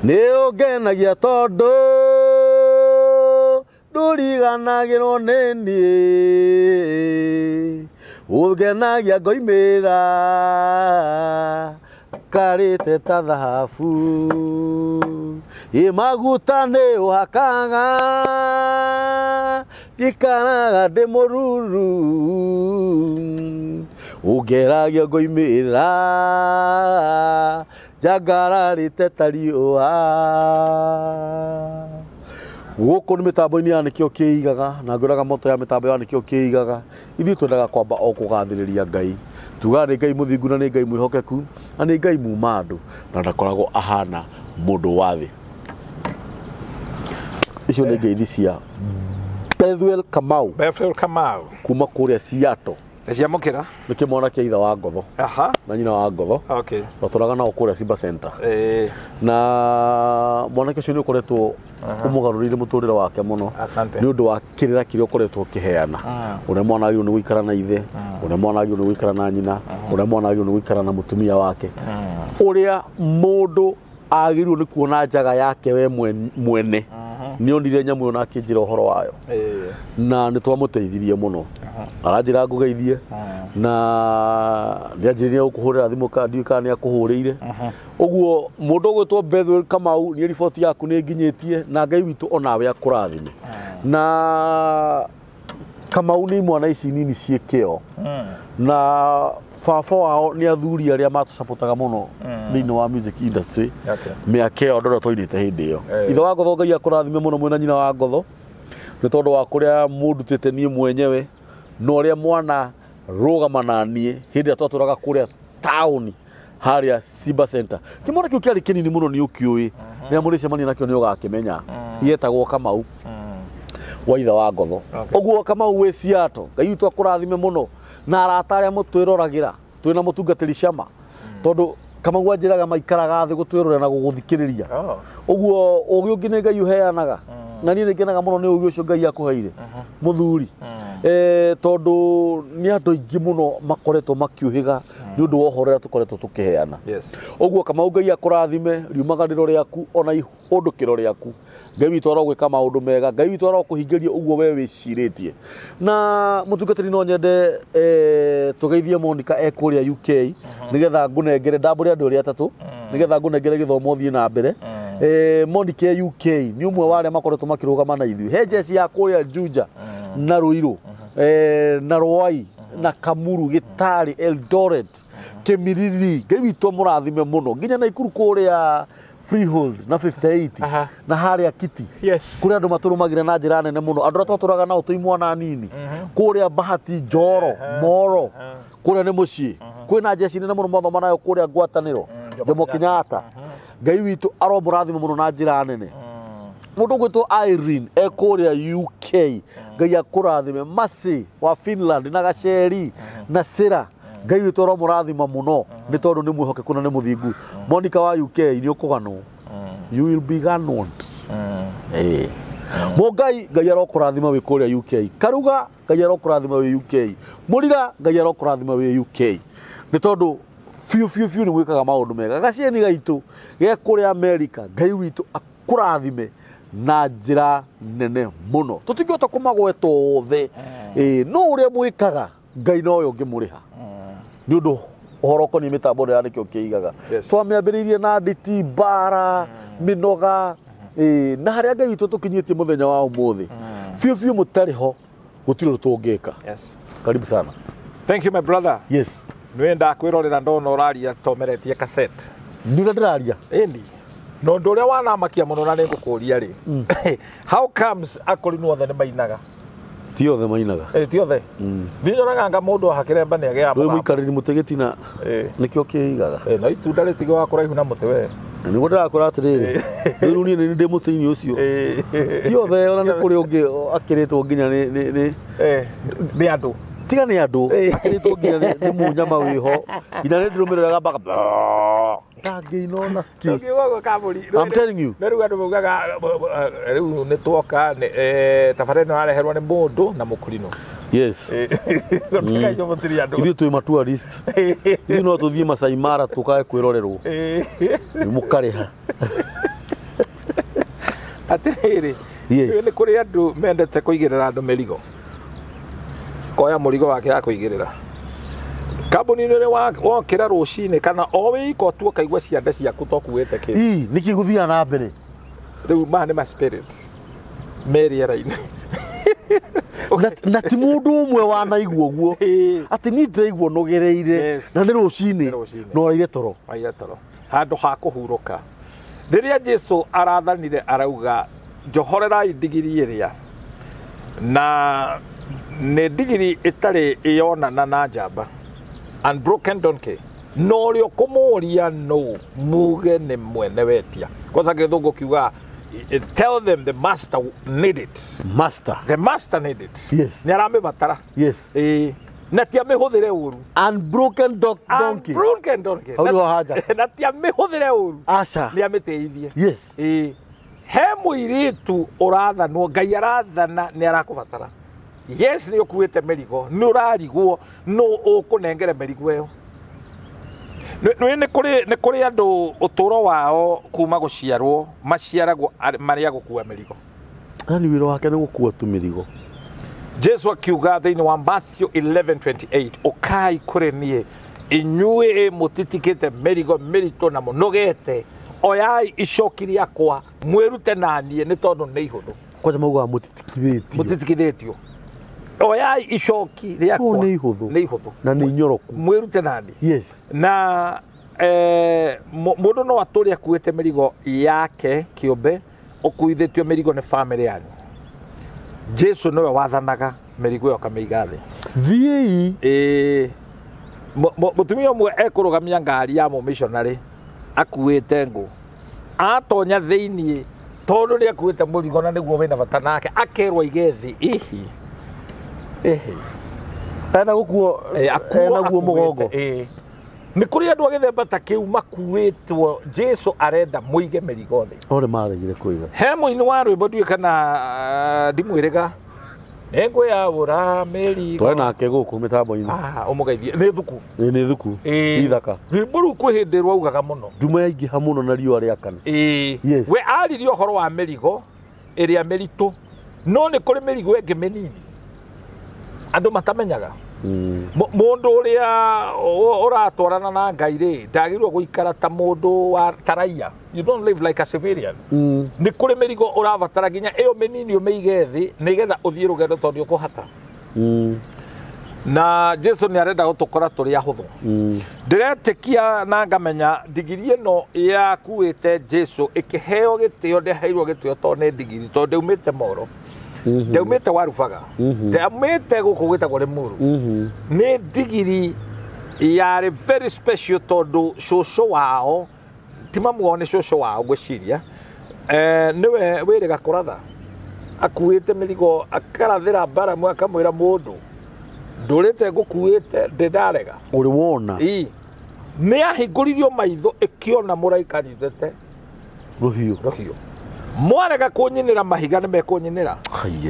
Nĩ ũngenagia tondũ ndũriganagĩrwo nĩ niĩ, ũngenagia ngoimĩra karĩte ta thahabu. Ĩ maguta nĩ ũhakaga njikaraga ndĩ mũruru, ũngeragia ngoimĩra njangararĩte ta riũa. Gũkũ nĩ mĩtambo-inĩ ya Nĩkĩo Kĩigaga, na ngwĩraga moto ya mĩtambo ya Nĩkĩo Kĩigaga, ithuĩ twendaga kwamba o kũgathĩrĩria Ngai. Tugaga nĩ Ngai mũthingu na nĩ Ngai mwĩhokeku, na nĩ Ngai muma andũ, na ndakoragwo ahana mũndũ wa thĩ. Icio nĩ ngeithi cia Bethuel Kamau. Bethuel Kamau. Kuma kũrĩa Seattle. Nĩciamũkĩra. Nĩ kĩmwana kĩa ithe wa ngotho. Aha. Na nyina wa ngotho. Okay. Twatũraga nao kũrĩa Simba Center. Eh. Na mwanake ũcio nĩ ũkoretwo ũmũgarũrĩire mũtũrĩre wake mũno. Asante. Nĩ ũndũ wa kĩrĩra kĩrĩa ũkoretwo ũkĩheana. Ũrĩa mwana agĩrĩirwo nĩ gũikara na ithe, ũrĩa mwana agĩrĩirwo nĩ gũikara na nyina, ũrĩa mwana agĩrĩirwo nĩ gũikara na mũtumia wake. Ũrĩa mũndũ agĩrĩirwo nĩ kuona njaga yake we mwene. Nĩ onire nyamũ ĩyo na akĩnjĩra ũhoro wayo. Na nĩ twamũteithirie mũno. Aranjĩra ngũgeithie na nĩ anjĩrire gũkũhũrĩra thimũ kana ndiũĩ kana nĩ akũhũrĩire. Ũguo mũndũ ũgwĩtwo Bethuel Kamau, niĩ riboti yaku nĩ nginyĩtie na Ngai witũ onawe akũrathime. Na Kamau nĩ imwana ici nini ciĩ kĩo na baba wao nĩ athuri arĩa matũcapotaga mũno thĩinĩ wa music industry. Mĩaka ĩyo andũ arĩa twainĩte hĩndĩ ĩyo. Ithe wa ngotho Ngai akũrathime mũno mwĩna nyina wa ngotho nĩ tondũ wa kũrĩa mũndutĩte niĩ mwenyewe na ũrĩa mwana rũgama na niĩ hĩndĩ ĩrĩa twatũraga kũrĩa taũni harĩa Simba Center. Kĩmwana kĩu kĩarĩ kĩnini mũno nĩ ũkĩũĩ. Rĩrĩa mũrĩcemania nakĩo nĩ ũgakĩmenya. Gĩetagwo Kamau wa ithe wa ngotho. Ũguo Kamau wĩ Seattle, Ngai witũ akũrathime mũno na arata arĩa mũtwĩroragĩra twĩna mũtungatĩri Shama. Tondũ Kamau anjĩraga maikaraga thĩ gũtwĩrorera na gũgũthikĩrĩria. Ũguo ũgĩ ũngĩ nĩ Ngai ũheanaga. Na niĩ nĩ ngenaga mũno nĩ ũgĩ ũcio Ngai akũheire mũthuri. Tondũ nĩ andũ aingĩ mũno makoretwo makĩũhĩga nĩ ũndũ wa ũhoro ũrĩa tũkoretwo tũkĩheana. Ũguo Kamau Ngai akũrathime riumagarĩro rĩaku ona ihũndũkĩro rĩaku. Ngai witũ arogwĩka maũndũ mega, Ngai witũ arokũhingĩria ũguo we wĩcirĩtie. Na mũtungatĩri no nyende tũgeithie Monica e kũrĩa UK nĩgetha ngũnengere ndambũre andũ erĩ atatũ nĩgetha ngũnengere gĩthomo ũthiĩ na mbere. Monica e UK nĩ ũmwe wa arĩa makoretwo makĩrũgama na ithuĩ. He njeci ya kũrĩa Juja na Ruiru na Rwai na Kamuru, Gĩtarĩ, Eldoret, Kĩmiriri. Ngai witũ amũrathime mũno nginya Naikuru kũrĩa Freehold na 58 na harĩa Kiti. Kũrĩa andũ matũrũmagĩra na njĩra nene mũno. Andũ arĩa twatũraga nao twĩ imwana nini. Kũrĩa Bahati, Njoro, Moro, kũrĩa nĩ mũciĩ. Kwĩna njeci nene mũno mwathoma nayo kũrĩa Ngwatanĩro, Jomo Kenyatta. Ngai witũ aromũrathima mũno na njĩra nene. Mũndũ ũgwĩtwo Irene e kũrĩa UK, Ngai akũrathime. Mercy wa Finland na Gaceri na Sira, Ngai witũ aromũrathima mũno nĩ tondũ nĩ mwĩhokeku na nĩ mũthingu. Monica wa UK nĩ ũkũganwo. You will be ganwon. Mũngai Ngai arokũrathima wĩ kũrĩa UK. Karuga Ngai arokũrathima wĩ UK. Mũrira Ngai arokũrathima wĩ UK. Nĩ tondũ biũ biũ biũ nĩ mwĩkaga maũndũ mega. Gacieni gaitũ ge kũrĩa America, Ngai witũ akũrathime na njĩra nene mũno. Tũtingĩhota kũmagweta othe. No ũrĩa mwĩkaga Ngai nowe ũngĩmũrĩha. Nĩ ũndũ ũhoro ũkoniĩ mĩtambo ĩno ya Nĩkĩo Kĩigaga. Twamĩambĩrĩirie na nditi, mbara, mĩnoga, na harĩa Ngai witũ tũkinyĩtie mũthenya wa ũmũthĩ. Biũ biũ mũtarĩ ho gũtirĩ ũndũ tũngĩka. Karibu sana. Thank you my brother. Yes. Nĩ ndakwĩrorera ndona ũraria tomeretie cassette. Nĩ ũrĩa ndĩraria. Ĩni. Na ũndũ ũrĩa wanamakia mũno na nĩ ngũkũria rĩ. How comes akũrinũ othe nĩ mainaga? Ti othe mainaga. Ti othe. Niĩ nyonaga anga mũndũ aha kĩremba nĩ agĩaga Ndũĩ mũikarĩri mũtĩ gĩtina nĩkĩo kĩigaga. Na itunda rĩtigaga kũraihu na mũtĩ we. Na nĩguo ndĩrakwĩra atĩrĩrĩ, rĩu niĩ nĩ ndĩ mũtĩ-inĩ ũcio. Ti othe ona nĩ kũrĩ ũngĩ akĩrĩtwo nginya nĩ Nĩ andũ. Tiga nĩ andũ, akĩrĩtwo nginya nĩ mũnyama wĩho. Nginya nĩ ndĩrũmĩrĩraga mpaka ndangĩina ona kĩ. Ũngiuga ũguo kaburi. I'm telling you. Na rĩu andũ maugaga rĩu nĩ twoka tabarĩra ĩno yareherwo nĩ mũndũ na mũkũrinũ. Yes. Gũtiga inyuĩ mũtirĩ andũ. Ithuĩ twĩ ma tourist. Ithuĩ no tũthiĩ Masai Mara tũkae kwĩrorerwo. Mũkarĩha. Atĩrĩrĩ, Yes. nĩ kũrĩ andũ mendete kũigĩrĩra andũ mĩrigo, koya mũrigo wake ya kũigĩrĩra kambuni-inĩ ũrĩa wokĩra rũcinĩ kana o wĩiko tu ũkaigua ciande ciaku tokuĩte kĩndũ. Ii, nĩkĩ gũthiaga na mbere? Rĩu maya nĩ ma spirit me rĩera-inĩ. Na ti mũndũ ũmwe wanaigua ũguo atĩ niĩ ndĩraigua nogereire na nĩ rũcinĩ Nĩ rũcinĩ. na ũraire toro. Waire toro handũ ha kũhurũka. Rĩrĩa Jesu arathanire arauga, "Njohorerai ndigiri ĩrĩa," na nĩ ndigiri ĩtarĩ ĩyonana na njamba, unbroken donkey, na ũrĩa ũkũmũria nũ, muge nĩ mwene wetia. Kwanza gĩthũngũ kiuga, "Tell them the master need it." Master. The master need it. Nĩ aramĩbatara. Ĩĩ, na ti amĩhũthĩre ũru. Unbroken donkey. Unbroken donkey. Hau nĩho hanja. Na ti amĩhũthĩre ũru. Aca. Nĩ amĩteithie. Ĩĩ, he mũirĩtu ũrathanwo, Ngai arathana, nĩ arakũbatara. Yes, nĩ ũkuĩte mĩrigo, nĩ ũrarigwo nũ ũkũnengere mĩrigo ĩyo. Nĩ kũrĩ andũ ũtũũro wao kuma gũciarwo maciaragwo marĩ a gũkua mĩrigo. Yani wĩra wake nĩ gũkua tu mĩrigo. Jesu akiuga thĩinĩ wa Matthew 11:28, "Ũkai kũrĩ niĩ inyuĩ mũtitikĩte mĩrigo mĩritũ na mũnogete, oyai icoki rĩakwa mwĩrute na niĩ, nĩ tondũ nĩ ihũthũ." Kwanja maugaga mũtitikithĩtio. Mũtitikithĩtio, oyai icoki rĩakwa. Kũu nĩ ihũthũ. Nĩ ihũthũ. Na nĩ inyoroku. Mwĩrute na niĩ. Na mũndũ no atũre akuĩte mĩrigo yake kĩũmbe, ũkuithĩtio mĩrigo nĩ famĩlĩ yanyu. Jesu nĩwe wathanaga mĩrigo ĩyo akamĩiga thĩ. Thiĩi. Ĩĩ. Mũtumia ũmwe ekũrũgamia ngari ya mũmishonarĩ akuĩte ngũ, atonya thĩiniĩ, tondũ nĩ akuĩte mũrigo na nĩguo wĩna bata nake, akerwo aige thĩ. Ihi ihi. Ena gũkuo. Akuo Ena guo akuĩte, mũgongo. Ĩĩ. Nĩ kũrĩ andũ a gĩthemba ta kĩu makuĩtwo. Jesu arenda mũige mĩrigo thĩ. Ore maregire kũiga. He mũini wa rwĩmbo, ndiũĩ kana ndimwĩrĩga, "Nĩngwĩyaũra mĩrigo." Twarĩ nake gũkũ mĩtambo-inĩ. Ah, ũmũgeithie, nĩ thuku. Ĩĩ, nĩ thuku. Ithaka. Rwĩmbo rũu kwĩ hĩndĩ rwaugaga mũno. Nduma yaingĩha mũno na riũa rĩakana. We aririe ũhoro wa mĩrigo ĩrĩa mĩritũ, no nĩ kũrĩ mĩrigo ĩngĩ mĩnini andũ matamenyaga. Mũndũ ũrĩa ũratwarana na Ngai rĩ, ndagĩrĩirwo gũikara ta mũndũ wa ta raia. You don't live like a civilian. Nĩ kũrĩ mĩrigo ũrabatara nginya ĩyo mĩnini ũmĩige thĩ nĩgetha ũthiĩ rũgendo, tondũ ũkũhata. Na Jesu nĩ arenda gũtũkora tũrĩ ahũthũ. Ndĩretĩkia na ngamenya ndigiri ĩno yakuĩte Jesu ĩkĩheo gĩtĩo, ndĩaheirwo gĩtĩo tondũ nĩ ndigiri, tondũ ndaumĩte Moro, ndaumĩte Warubaga, ndaumĩte gũkũ gwĩtagwo Rĩmuru. Nĩ ndigiri yarĩ very special tondũ cũcũ wao, ti mamu wao, nĩ cũcũ wao ngwĩciria, nĩwe wĩrĩga kũratha, akuĩte mĩrigo, akarathĩra Baramu, akamwĩra, "Mũndũ ndũrĩte ngũkuĩte, ndĩ ndarega." Ũrĩ wona. Ii. Nĩ ahingũririo maitho ĩkĩona mũraika anyitĩte rũhiũ. Rũhiũ. "Mwarega kũnyinĩra mahiga, nĩ mekũnyinĩra."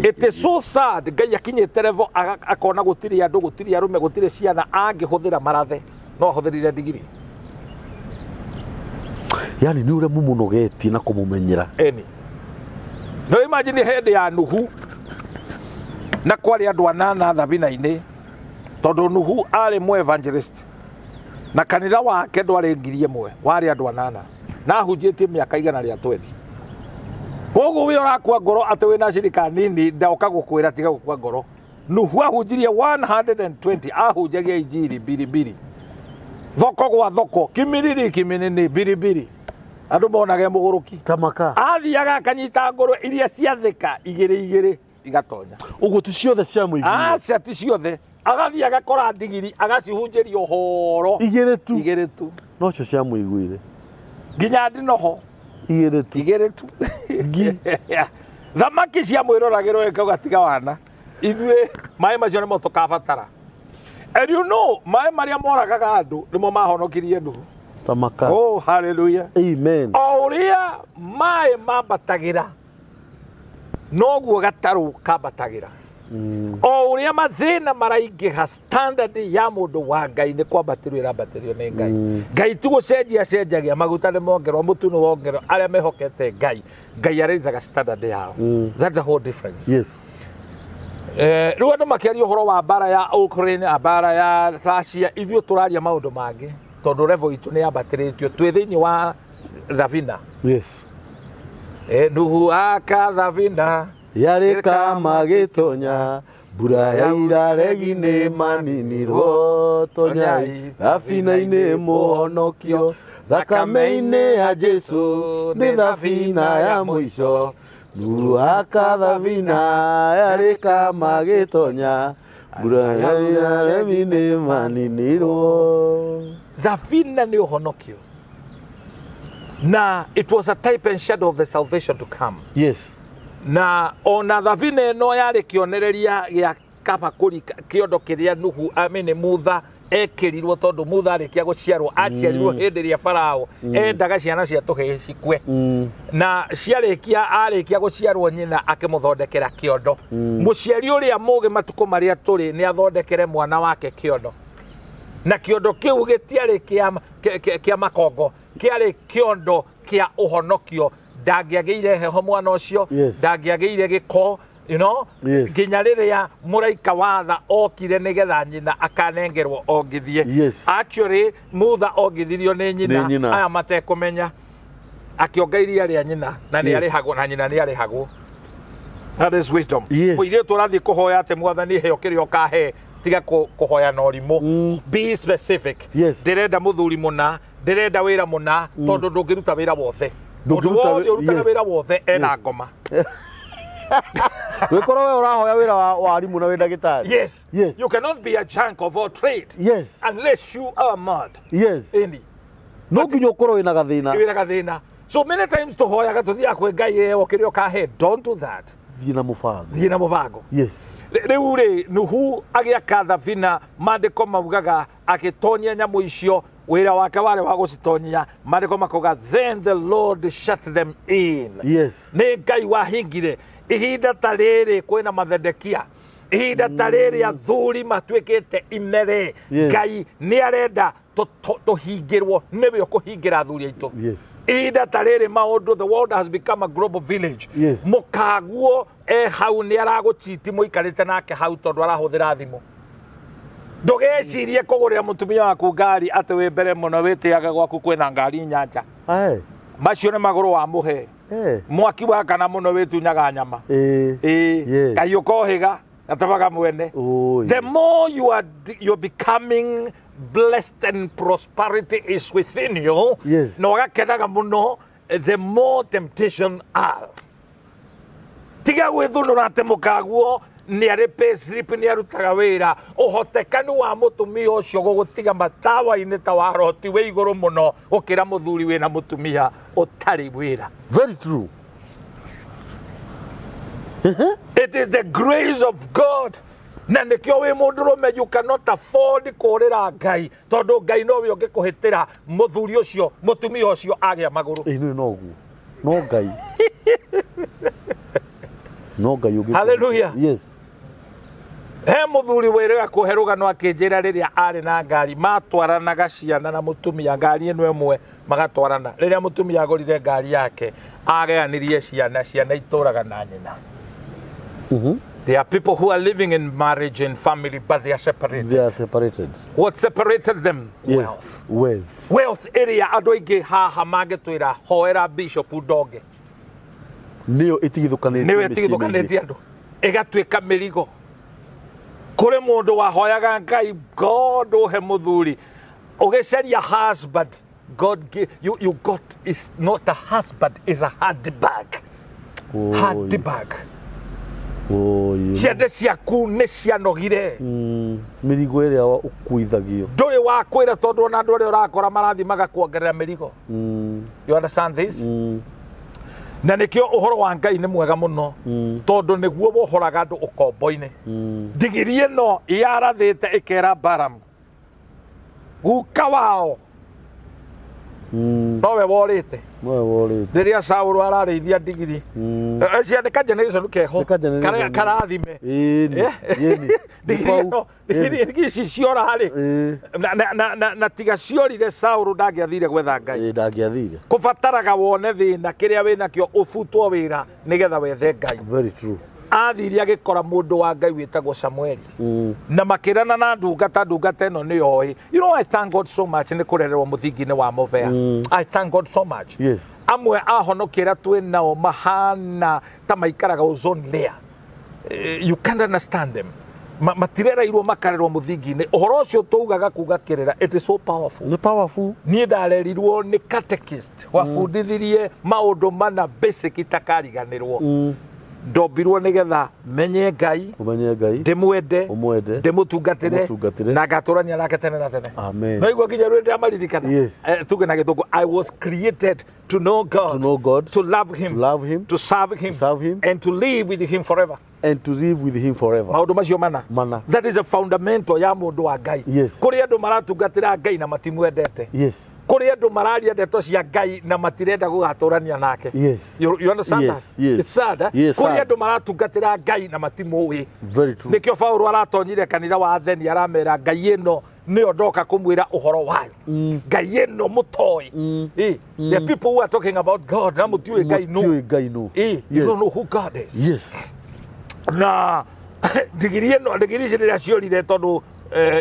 It is so sad. Ngai akinyĩte level akona gũtirĩ andũ, gũtirĩ arũme, gũtirĩ ciana angĩhũthĩra marathe, no ahũthĩrire ndigiri. Yani nĩ ũrĩa mũmũnogetie na kũmũmenyera. Eni, no imagine hĩndĩ ya Nuhu na kwarĩ andũ anana thabina-inĩ, tondũ Nuhu arĩ mũ evangelist na kanitha wake ndwarĩ 1,000, warĩ andũ anana, na ahunjĩtie mĩaka 120. Koguo wĩ ũrakua ngoro atĩ wĩna cirika nini, ndoka gũkwĩra tiga gũkua ngoro. Nuhu ahunjirie 120, ahunjagia injiri mbiri mbiri, thoko gwa thoko, kimiriri kiminini, mbiri mbiri, andũ monage mũgũrũki. Tamaka. Athiaga akanyita ngũrwe iria ciathĩka igĩrĩ igĩrĩ igatonya. Ũguo ti ciothe cia mũiguire. Aca, ti ciothe. Agathiĩ agakora ndigiri, agacihunjĩria ũhoro. Igĩrĩ tu. Igĩrĩ tu. Nocio cia mũiguire. Nginya ndinoho. Igĩrĩ tu. Igĩrĩ tu. Ngi. Thamaki cia mwĩroragĩrwo ĩkauga, "Tiga wana, ithuĩ maĩ macio nĩmo tũkabatara." And you know, maĩ marĩa moragaga andũ nĩmo mahonokirie Nuhu. Tamaka. Oh, hallelujah. Amen. O ũrĩa maĩ mambatagĩra, noguo gatarũ kambatagĩra. O ũrĩa mathĩna maraingĩha, standard ya mũndũ wa Ngai nĩ kwambatĩrio ĩrambatĩrio nĩ Ngai. Ngai ti gũcenjia cenjagia, maguta nĩ mongerwo, mũtu nĩ wongerwo. Arĩa mehokete Ngai, Ngai araisaga standard yao. That's the whole difference. Rĩu andũ makĩaria ũhoro wa mbara ya Ukraine, mbara ya Russia, ithuĩ tũraria maũndũ mangĩ tondũ level itũ nĩ yambatĩrĩtio, twĩ thĩinĩ wa thabina. Nuhu aka thabina. Yarĩ kama gĩtonya mbura yaura, regi nĩ maninirwo, tonyai thabina-inĩ mũhonokio, thakame-inĩ ya Jesu nĩ thabina ya mũico. Nuhu aka thabina yarĩ kama gĩtonya mbura yaura, regi nĩ maninirwo. Thabina nĩ ũhonokio, na it was a type and shadow of the salvation to come. Na ona thabina ĩno yarĩ kĩonereria gĩa kabakũri, kĩondo kĩrĩa Nuhu amene Mutha ekĩrirwo, tondũ Mutha arĩkia gũciarwo aciarirwo hĩndĩ ĩrĩa Farao endaga ciana cia tũhĩĩ cikue. Na ciarĩkia, arĩkia gũciarwo, nyina akĩmũthondekera kĩondo. Mũciari ũrĩa mũgĩ matukũ marĩa tũrĩ nĩ athondekere mwana wake kĩondo, na kĩondo kĩu gĩtiarĩ kĩa makongo, kĩarĩ kĩondo kĩa ũhonokio. Ndangĩagĩire heho mwana ũcio, ndangĩagĩire gĩko nginya rĩrĩa mũraika wa tha okire nĩgetha nyina akanengerwo ongithie. Actually, Mutha ongithirio nĩ nyina. Nĩ nyina. Aya matekũmenya akĩonga iria rĩa nyina na nĩ arĩhagwo, na nyina nĩ arĩhagwo. That is wisdom. Mũirĩtu ũrathiĩ kũhoya atĩ Mwathani heo kĩrĩa ũkahe, tiga kũhoya na ũrimũ. Be specific. Ndĩrenda mũthuri mũna, ndĩrenda wĩra mũna, tondũ ndũngĩruta wĩra wothe. Mũndũ wothe ũrutaga wĩra wothe ena ngoma. Wĩkorwo we ũrahoya wĩra wa arimũ na wĩ ndagĩtarĩ. You cannot be a jack of all trade unless you are mad. Ĩni. No nginya ũkorwo wĩna gathĩna. Wĩra gathĩna. So many times tũhoyaga, tũthiaga kwĩ Ngai, eo kĩrĩa ũkahe. Don't do that. Thiĩ na mũbango. Thiĩ na mũbango. Rĩu rĩ, Nuhu agĩaka thabina, maandĩko maugaga agĩtonyia nyamũ icio, wĩra wake warĩ wa gũcitonyia. Maandĩko makauga, "Then the Lord shut them in." Nĩ Ngai wahingire. Ihinda ta rĩrĩ kwĩna mathedekia, ihinda ta rĩrĩ athuri matuĩkĩte imere, Ngai nĩ arenda tũhingĩrwo, nĩwe ũkũhingĩra athuri aitũ. Ihinda ta rĩrĩ maũndũ, the world has become a global village. Mũkaguo e hau nĩ aragũchiti mũikarĩte nake hau tondũ arahũthĩra thimũ. Ndũgecirie kũgũrĩra mũtumia waku ngari atĩ wĩ mbere mũno, wĩtĩaga gwaku kwĩna ngari nyanja. Macio nĩ magũrũ wa mũhe. Mwaki wakana mũno wĩtunyaga nyama. Ĩĩ. Kahiũ kohĩga gatabaga mwene. Oi. The more you are you're becoming blessed and prosperity is within you, na ũgakenaga mũno, the more temptation are. Tiga gwĩthunũra atĩ mũkaguo nĩ arĩ pay slip, nĩ arutaga wĩra. Ũhotekanu wa mũtumia ũcio gũgũtiga matawa-inĩ ta wa roti wĩ igũrũ mũno gũkĩra mũthuri wĩna mũtumia ũtarĩ wĩra. Very true. It is the grace of God, na nĩkĩo wĩ mũndũrũme you cannot afford kũrĩra Ngai, tondũ Ngai nowe ũngĩkũhĩtĩra mũthuri ũcio, mũtumia ũcio agĩa magũrũ. Ĩ nĩ noguo. No Ngai. No Ngai ũngĩ. Hallelujah. He mũthuri wĩrĩga kũhe rũgano akĩnjĩra rĩrĩa arĩ na ngari matwaranaga ciana na mũtumia, ngari ĩno ĩmwe magatwarana. Rĩrĩa mũtumia agũrire ngari yake, agayanirie ciana, ciana itũraga na nyina. There are people who are living in marriage and family, but they are separated. They are separated. What separated them? Wealth. Wealth. Wealth ĩrĩa andũ aingĩ haha mangĩtwĩra hoera Bishop Ndonge. Nĩyo ĩtigithũkanĩtie nĩwe mĩciĩ mĩingĩ. ĩtigithũkanĩtie andũ ĩgatuĩka mĩrigo. Kũrĩ mũndũ wahoyaga Ngai, God ũhe mũthuri, ũgĩcaria husband, God you, you got is not a husband, is a handbag. Oi. Handbag. Oi. Ciande ciaku nĩ cianogire. Mĩrigo ĩrĩa ũkuithagio. Ndũrĩ wa kwĩra, tondũ ona andũ arĩa ũrakora marathiĩ magakuongerera mĩrigo. You understand this? Na nĩkĩo ũhoro wa Ngai nĩ mwega mũno, tondũ nĩguo wohoraga andũ ũkombo-inĩ. Ndigiri ĩno yarathĩte ĩkera Balamu guka wao. Nowe worĩte. Nowe worĩte. Rĩrĩa Saũlũ ararĩithia ndigiri. Cia nĩ ka generation keho. Nĩ ka generation. Karĩa karathime. Ĩni. Ĩni. Ndigiri ĩno, ndigiri ici ciora rĩ. Na tiga ciorire Saũlũ ndangĩathire gwetha Ngai. Ĩĩ, ndangĩathire. Kũbataraga wone thĩna kĩrĩa wĩnakĩo ũbutwo wĩra nĩgetha wethe Ngai. Very true. Athire agĩkora mũndũ wa Ngai wĩtagwo Samueli. Na makĩrana na ndungata, ndungata ĩno nĩ yoĩ. You know, I thank God so much nĩ kũrererwo mũthingi-inĩ wa mũbea. I thank God so much. Yes. Amwe ahonokia arĩa twĩ nao mahana ta maikaraga ozone layer. You can't understand them. Matirereirwo makarerwo mũthingi-inĩ. Ũhoro ũcio tũugaga kuga kĩrĩra, it is so powerful. Nĩ powerful. Niĩ ndarerirwo nĩ catechist wabundithirie maũndũ mana basic itakariganĩrwo. Ndombirwo nĩgetha menye Ngai, Ũmenye Ngai, ndĩmwende, ũmwende, ndĩmũtungatĩre, ũmũtungatĩre. na ngatũrania nake tene na tene. Amen. No igua nginya rĩrĩa ndĩramaririkana. Yes. Tuge na Gĩthũngũ, I was created to know God, To know God, to love him, to love him, to serve him, to serve him, and to live with him forever. And to live with him forever. Maũndũ macio mana. Mana. That is the fundamental ya mũndũ wa Ngai. Yes. Kũrĩ andũ maratungatĩra Ngai na matimwendete. Yes. Kũrĩ andũ mararia ndeto cia Ngai na matirenda gũgatũrania nake. Yes. You understand Yes, that? yes. It's sad, eh? Yes, Kũrĩ sad. andũ maratungatĩra Ngai na matimũĩ. Very true. Nĩkĩo Paulo aratonyire kanitha wa Atheni aramera Ngai ĩno nĩyo ndoka kũmwĩra ũhoro wayo. Ngai ĩno mũtoĩ. The people who are talking about God na mũtiũĩ Ngai nũ. Mũtiũĩ Ngai nũ. You Yes. don't know who God is. Yes. Na ndigiri ĩno, ndigiri ici rĩrĩa ciorire tondũ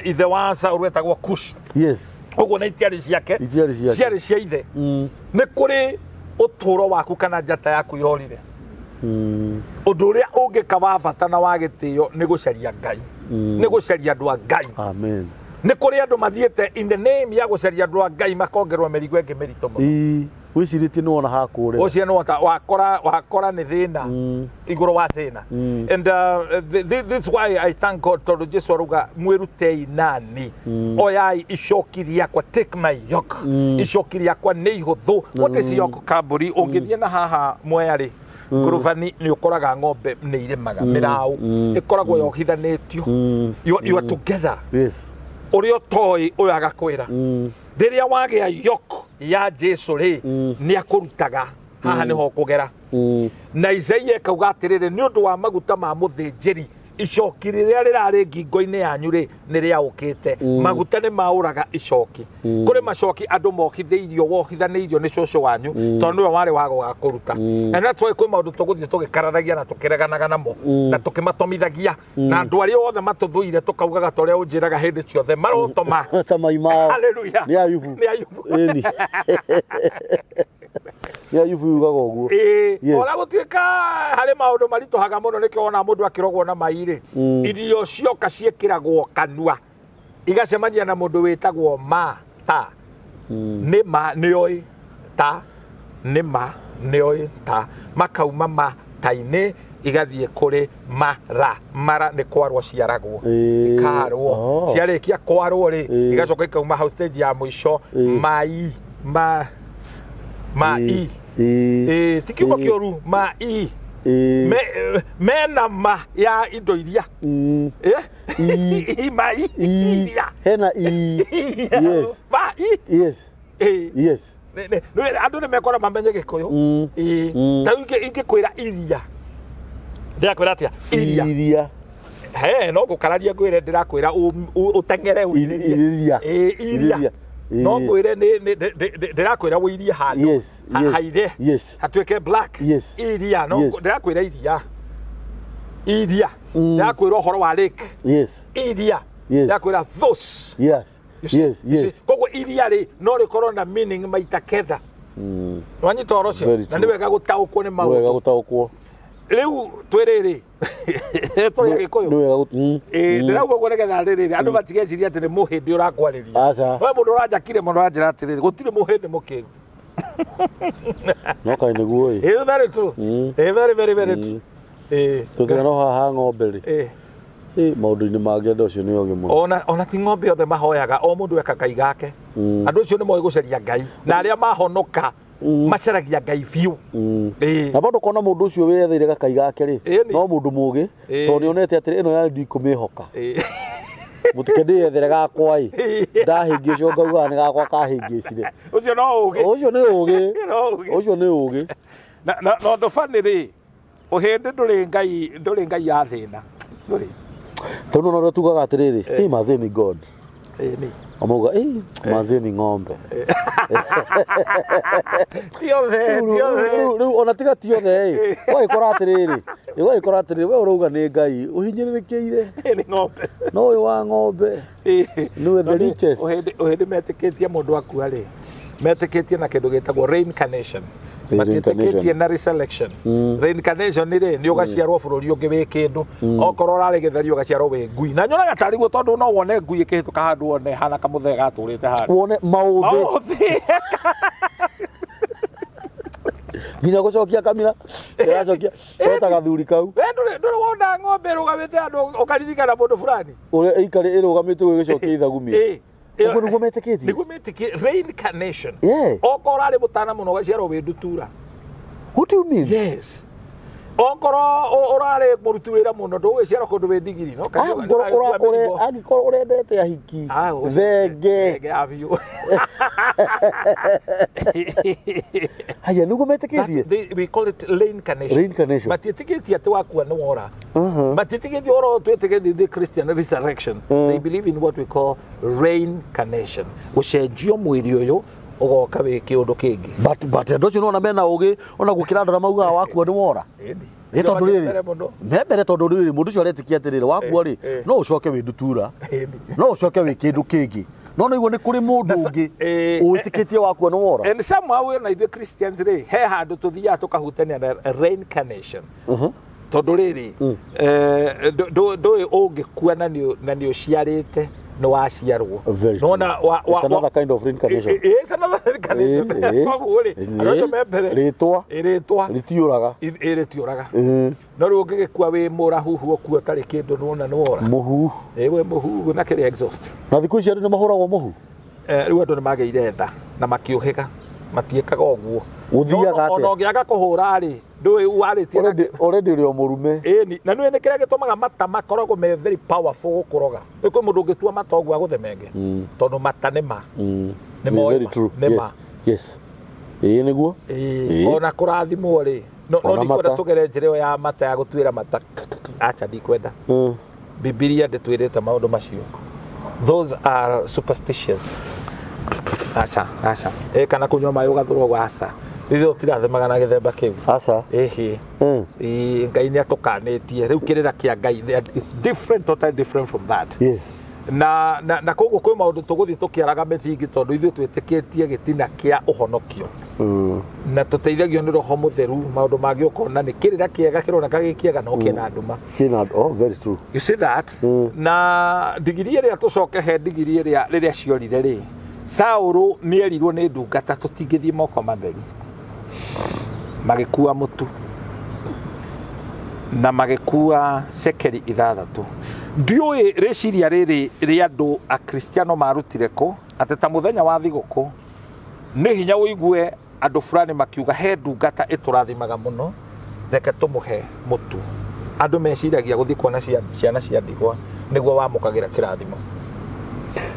ithe wa Saũlũ etagwo Kush. Yes. Ũguo na itiarĩ ciake. Itiarĩ ciake. Ciarĩ cia ithe. Nĩ kũrĩ ũtũũro waku kana njata yaku yorire. Ũndũ ũrĩa ũngĩka wa bata na wa gĩtĩo nĩ gũcaria Ngai. Nĩ gũcaria andũ a Ngai. Amen. Nĩ kũrĩ andũ mathiĩte in the name ya gũcaria andũ a Ngai makongerwo mĩrigo ĩngĩ mĩritũ mũno. Ĩĩ, wĩcirĩtie nĩ wona hakũrĩra. Ũcio nĩ wota wakora nĩ thĩna igũrũ wa thĩna. And this is why I thank God tondũ Jesu arauga mwĩrutei nani. Oyai icoki rĩakwa, take my yoke. Icoki rĩakwa nĩ ihũthũ. What is yoke, Kamburi? Ũngĩthiĩ na haha Mwea rĩ, ngurubani nĩ ũkoraga ng'ombe nĩ irĩmaga mĩraũ ĩkoragwo yohithanĩtio. You are together. Yes. Ũrĩa ũtoĩ ũyũ agakwĩra. Rĩrĩa wagĩa yoke ya Jesu rĩ, nĩ akũrutaga haha nĩho ũkũgera. Na Isaia akauga atĩrĩrĩ, nĩ ũndũ wa maguta ma mũthĩnjĩri icoki rĩrĩa rĩrarĩ ngingo-inĩ yanyu rĩ nĩ rĩaũkĩte. Maguta nĩ maũraga icoki. Kũrĩ macoki andũ mohithĩirio, wohithanĩirio nĩ cũcũ wanyu tondũ nĩwe warĩ wa gũgakũruta. And that's why kwĩ maũndũ tũgũthiĩ tũgĩkararagia na tũkĩreganaga namo na tũkĩmatomithagia na andũ arĩa othe matũthũire tũkaugaga ta ũrĩa ũnjĩraga hĩndĩ ciothe marotoma. Ta mai mao. Hallelujah. Nĩ Ayubu. Nĩ Ayubu. Ĩni. Nĩ Ayubu yugaga ũguo. Ĩĩ, Yes. ona gũtuĩka harĩ maũndũ maritũhaga mũno nĩkĩo wona mũndũ akĩrogwo na mai rĩ, irio cioka ciĩkĩragwo kanua igacemania na mũndũ wĩtagwo ma ta nĩ ma nĩoĩ ta nĩ ma nĩoĩ ta makauma ma ta-inĩ igathiĩ kũrĩ mara. Mara nĩ kwarwo ciaragwo. Ĩĩ. Ikarwo. Oh. Ciarĩkia kwarwo rĩ, Ĩĩ. igacoka ikauma hau stage ya mũico. Ĩĩ. Mai ma ma i. Ĩĩ. Ĩĩ, ti kiugo Ĩĩ. kĩũru ma i. Ĩĩ. Mena ma ya indo iria. Eh? Ĩ. Ma i Ĩ. iria. Hena i. Yes. Ma i. Yes. Ĩĩ. Yes. Andũ nĩ mekora mamenye Gĩkũyũ. Ĩĩ. Ta rĩu ingĩkwĩra iria. Ndĩrakwĩra atĩa? Iria. Iria. He, no ngũkararia ngwĩre ndĩrakwĩra ũteng'ere ũirĩrie. Iria. Ĩĩ, iria. Iria. No Ĩĩ. ngwĩre ndĩrakwĩra ũirie handũ. Yes, yes, Haire. yes. Hatuĩke black. Yes. Iria. No Yes. ndĩrakwĩra iria. Iria. Ndĩrakwĩra ũhoro wa lake. Yes. Iria. Yes. Ndĩrakwĩra those. Yes. You see? Yes, You yes. see? Koguo iria rĩ no rĩkorwo na meaning maita kenda. Nwanyita ũhoro ũcio? Very Na true. nĩ wega gũtaũkwo nĩ Nĩ wega maũndũ. gũtaũkwo. Rĩu twĩrĩrĩ tũrĩ Agĩkũyũ. Nĩ wega Ĩĩ, ndĩrauga ũguo nĩgetha rĩrĩ andũ matigeciria atĩ nĩ mũhĩndĩ ũrakwarĩria. Aca. We mũndũ ũranjakire mũno anjĩra atĩrĩrĩ gũtirĩ mũhĩndĩ mũkĩgu. No kaĩ nĩguo ĩ. Ĩĩ, very true. Ĩĩ, very very very true. Ĩĩ. Tũtiga no haha ng'ombe rĩ. Ĩĩ. Ĩ, maũndũ-inĩ mangĩ andũ acio nĩ ogĩ mũno. Ona ti ng'ombe othe mahoyaga, o mũndũ eka Ngai gake. Andũ acio nĩ moĩ gũcaria Ngai na arĩa mahonoka macaragia Ngai biũ. Ĩĩ. Na bado kona mũndũ ũcio wĩyetheire gakai gake rĩ, Ĩni. no mũndũ mũgĩ, Ĩĩ. tondũ nĩonete atĩrĩ ĩno ya ndikũmĩhoka. Ĩĩ. Mũtikendĩethere gakwa ĩ. Ndahĩngĩcwo ngaugaga nĩ gakwa kahĩngĩcire. Ũcio no ũgĩ. Ũcio nĩ ũgĩ. No ũgĩ. Ũcio nĩ ũgĩ. Na ũndũ bani rĩ, ũhĩndĩ ndũrĩ ngai ya thĩna. Ndũrĩ. Tondũ no tugaga atĩrĩrĩ, hey mazee ni God. Ĩni. Amauga, hey mazee ni ng'ombe. Ti othe, ti othe. Rĩu ona tiga ti othe ĩ. Ũgagĩkora atĩrĩrĩ, ũgagĩkora atĩrĩrĩ, we ũrauga nĩ Ngai, ũhinyĩrĩrĩkĩire. Nĩ ng'ombe. No ũyũ wa ng'ombe. Nĩwe the richest. Ũhĩndĩ metĩkĩtie mũndũ akua rĩ, metĩkĩtie na kĩndũ gĩtagwo reincarnation. Matiĩtĩkĩtie na reselection. Reincarnation rĩ, nĩ ũgaciarwo bũrũri ũngĩ wĩ kĩndũ. Okorwo ũrarĩ gĩtheri ũgaciarwo wĩ ngui. Na nyonaga tarĩ guo tondũ no wone ngui ĩkĩhĩtũka handũ wone hana kamũthee gatũrĩte handũ. Wone maũthĩ. Maũthĩ. Nginya gũcokia kamira. Ĩracokia. Weta gathuri kau. We ndũrĩ wona ng'ombe ĩrũgamĩte handũ ũkaririkana mũndũ fulani. Ũrĩa ĩikarĩ ĩrũgamĩte ũgĩcokia ithagumia. Ũguo nĩguo metĩkĩtie? Nĩguo metĩkĩtie reincarnation. Yeah. Okorwo ũrarĩ mũtana mũno ũgaciarwo wĩ ndutura. What do you mean? Yes. Okorwo ũrarĩ mũruti wĩra mũno ndũgũgĩciarwo kũndũ wĩ ndigiri. No Angĩkorwo ũrendete ahiki thenge. Thenge ya biũ. Haya nĩguo metĩkĩtie? We call it reincarnation. Reincarnation. Matiĩtĩkĩtie atĩ wakua nĩ wora. Matiĩtĩkĩtie ũhoro twĩtĩkĩtie the Christian resurrection. They believe in what we call reincarnation. Gũcenjio mwĩrĩ ũyũ ũgoka wĩ kĩũndũ kĩngĩ. But andũ acio nĩwona mena ũgĩ ona gũkĩra andũ arĩa maugaga wakua nĩ wora. Ĩ tondũ rĩrĩ, me mbere tondũ rĩrĩ mũndũ ũcio aretĩkia atĩrĩrĩ wakua rĩ no ũcoke wĩ ndutura, no ũcoke wĩ kĩndũ kĩngĩ. No nĩguo nĩ kũrĩ mũndũ ũngĩ ũĩtĩkĩtie wakua nĩ wora. And somehow na ithuĩ Christians rĩ, he handũ tũthiaga tũkahutania na reincarnation. Tondũ rĩrĩ, ndũĩ ũngĩkua na nĩ ũciarĩte nĩ waciarwo. It's another kind of reincarnation. It's another reincarnation. Koguo rĩ, andũ acio me mbere. Rĩtwa. Rĩtwa. Rĩtiũraga. Rĩtiũraga. No rĩu ũngĩgĩkua wĩ mũrahuhu ũkua ũtarĩ kĩndũ nĩwona nĩ wora. Mũhu. Wĩ mũhuhu na kĩrĩa exhaust. Na thikũ ici andũ nĩ mahũragwo mũhu? Rĩu andũ nĩ magĩire tha na makĩũhĩga. Matiĩkaga ũguo. Gũthiaga atĩa? Ona ũngĩaga kũhũra rĩ, ndũĩ warĩtie na Already ũrĩ o mũrume. Ĩni, na nĩũĩ nĩ kĩrĩa gĩtũmaga mata makoragwo me very powerful gũkũroga. Nĩ kwĩ mũndũ ũngĩtua mata ũguo agũthemenge. Tondũ mata nĩ ma. Nĩ moĩ Very ma. true. Nĩ ma. Yes. Ĩĩ nĩguo. Ona kũrathimwo rĩ, no ndikwenda tũgere njĩra ĩyo ya mata ya gũtuĩra mata. Acha ndikwenda. Bibilia ndĩtwĩrĩte maũndũ macio. Those are superstitious. Acha, acha. Kana kũnyua maĩ ũgathũrwo ũguo, aca. Ithuĩ tũtirathimaga na gĩthemba kĩu. Aca. Ĩhĩ. Ngai nĩ atũkanĩtie. Rĩu kĩrĩra kĩa Ngai is different, totally different from that. Yes. Na koguo kwĩ maũndũ tũgũthiĩ tũkĩaraga mĩthingi tondũ ithuĩ twĩtĩkĩtie gĩtina kĩa ũhonokio. Na tũteithagio nĩ Roho Mũtheru maũndũ mangĩ ũkona nĩ kĩrĩra kĩega kĩroneka gĩ kĩega no kĩna nduma. Kĩna, oh, very true. You see that? Na ndigiri ĩrĩa tũcoke he ndigiri ĩrĩa rĩrĩa ciorire rĩ, Saũlũ nĩerirwo nĩ ndungata tũtingĩthiĩ moko matheri. Magĩkua mũtu na magĩkua cekeri 6. Ndiũĩ rĩciria rĩrĩ rĩa andũ akristiano marutire kũ, atĩ ta mũthenya wa thigũkũ nĩ hinya ũigue andũ fulani makiuga he ndungata ĩtũrathimaga mũno, reke tũmũhe mũtu. Andũ meciragia gũthiĩ kuona ciana cia ndigwa nĩguo wamũkagĩra kĩrathimo.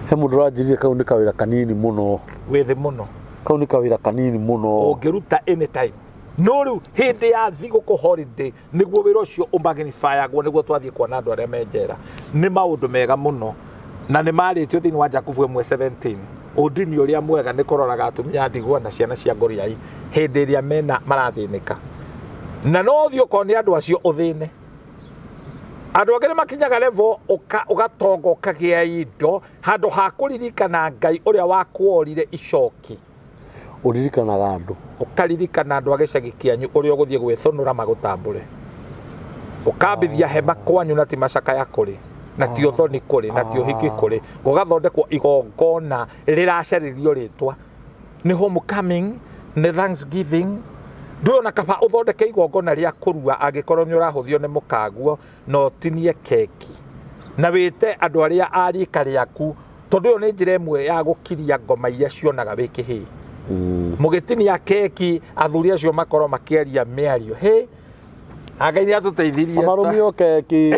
He mũndũ ũranjĩrire kau nĩ kawĩra kanini mũno. Wĩ thĩ mũno. Kau nĩ kawĩra kanini mũno. Ũngĩruta anytime. No rĩu hĩndĩ ya thigũkũ holiday nĩguo wĩra ũcio ũmagnifyagwo nĩguo twathiĩ kuona andũ arĩa me njera. Nĩ maũndũ mega mũno na nĩ marĩtio thĩinĩ wa Jakubu 1:17. Ũndini ũrĩa mwega nĩ kũroraga atumia a ndigwa na ciana cia ngoriai hĩndĩ ĩrĩa mena marathĩnĩka. Na no ũthiĩ ũkone andũ acio ũthĩne. Andũ angĩ nĩ makinyaga level ũgatonga ũkagĩa indo handũ ha kũririkana Ngai ũrĩa wakuorire icoki. Ũririkanaga andũ. Ũkaririkana andũ a gĩcagi kĩanyu ũrĩa ũgũthiĩ gwĩthũnũra magũtambũre. Ũkambithia hema kwanyu na ti macakaya kũrĩ, na ti ũthoni kũrĩ, na ti ũhiki kũrĩ. Gũgathondekwo igongona rĩracarĩrio rĩtwa. Nĩ homecoming, nĩ thanksgiving. Ndũĩ ona kaba ũthondeke igongona rĩa kũrua angĩkorwo nĩ ũrahũthio nĩ mũkaguo na ũtinie keki. Na wĩte andũ arĩa a rika rĩaku tondũ ĩyo nĩ njĩra ĩmwe ya gũkiria ngoma iria cionaga wĩ kĩhĩĩ. Mũgĩtinia keki athuri acio makorwo makĩaria mĩario. Hĩ, Na Ngai nĩ atũteithirie. Amarũmio keki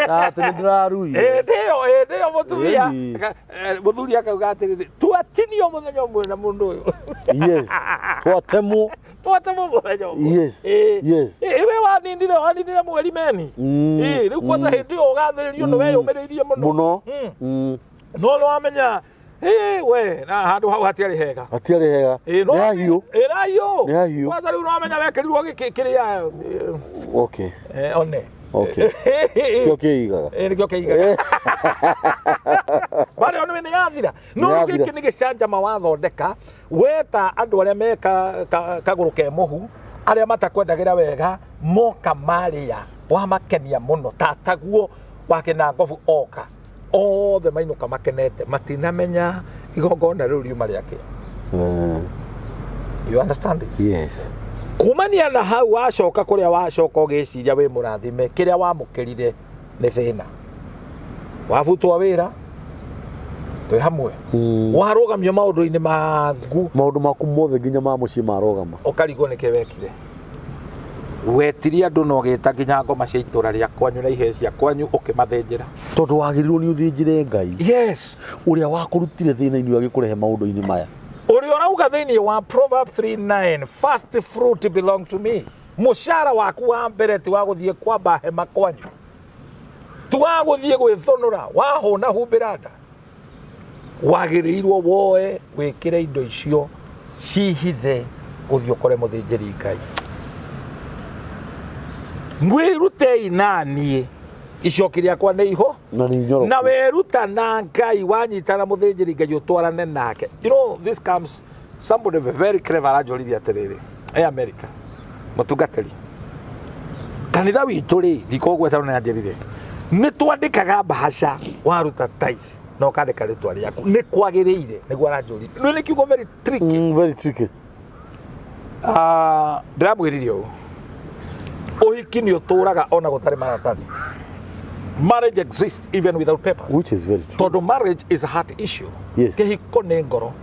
atĩ nĩ ndĩraruire. Hĩndĩ ĩyo, hĩndĩ ĩyo mũtumia Ĩni. Mũthuri akauga atĩrĩrĩ, twatinio mũthenya ũmwe na mũndũ ũyũ. Yes, twatemwo. Twatemwo mũthenya ũmwe. Ĩ, we wanindire mweri meni. Ĩ, rĩu kwanza hĩndĩ ĩyo ũgathĩrĩrio nĩ weyũmĩrĩirie mũno. Mũno. No nĩ wamenya, ĩ, we na handũ hau hatiarĩ hega. Hatiarĩ hega. Ĩ, no Nĩ hahiũ. Ĩ, hahiũ. Nĩ hahiũ. Kwanza rĩu nĩwamenya wekĩrirwo gĩkĩ kĩrĩa Okay. One. Okay. Kĩo kĩigaga. Ĩ, nĩkĩo kĩigaga. Barĩ ona nĩ yathira. No Nĩ rĩu yathira. gĩkĩ nĩ gĩcanjama wathondeka weta andũ arĩa me kagũrũ ke mũhu, arĩa matakwendagĩra wega, moka marĩa wamakenia mũno, tataguo wakĩna ngobu oka othe mainũka makenete, matinamenya igongona rĩu riuma rĩake. You understand this? Yes. Kumania na hau wacoka kũrĩa wacoka ũgĩciria wĩ mũrathime, kĩrĩa wamũkĩrire nĩ thĩna, wabutwo wĩra, twĩ hamwe, warũgamio maũndũ-inĩ maku, Maũndũ maku mothe nginya ma mũciĩ marũgama. Ũkarigwo nĩkĩ wekire. Wetirie andũ na ũgĩta nginya ngoma cia itũra rĩa kwanyu na ihĩĩ cia kwanyu ũkĩmathĩnjĩra. Tondũ wagĩrĩirwo nĩ ũthĩnjĩre Ngai ũrĩa wakũrutire thĩna-inĩ ũyũ agĩkũrehe maũndũ-inĩ maya. Ũrĩa ũrauga thĩinĩ wa Proverb 3:9, "First fruit belong to me." Mũcara waku wa mbere ti wa gũthiĩ kwamba hema kwanyu, ti wa gũthiĩ gwĩthũnũra wahũna humbĩra nda. Wagĩrĩirwo woe wĩkĩre indo icio cihithe, ũthiĩ ũkore mũthĩnjĩri Ngai. Mwĩrutei naniĩ, icoki rĩakwa nĩ iho Na nĩ inyoroku. Na weruta na Ngai, wanyitana mũthĩnjĩri Ngai ũtwarane nake. You know, this comes, somebody very clever aranjũririe atĩrĩrĩ, e America, mũtungatĩri kanitha witũ rĩ, ndikũgweta, no nĩanjĩrire nĩ twandĩkaga mbahaca, waruta tithe na ũkandĩka rĩtwa rĩaku, nĩ kwagĩrĩire? Nĩguo aranjũririe. Nĩ kiugo very tricky. Very tricky. Ah, ndĩramwĩrire ũũ, ũhiki nĩ ũtũraga ona gũtarĩ maratathi. Marriage exists even without papers. Which is very true. Tondũ marriage is a heart issue. Kĩhiko nĩ ngoro.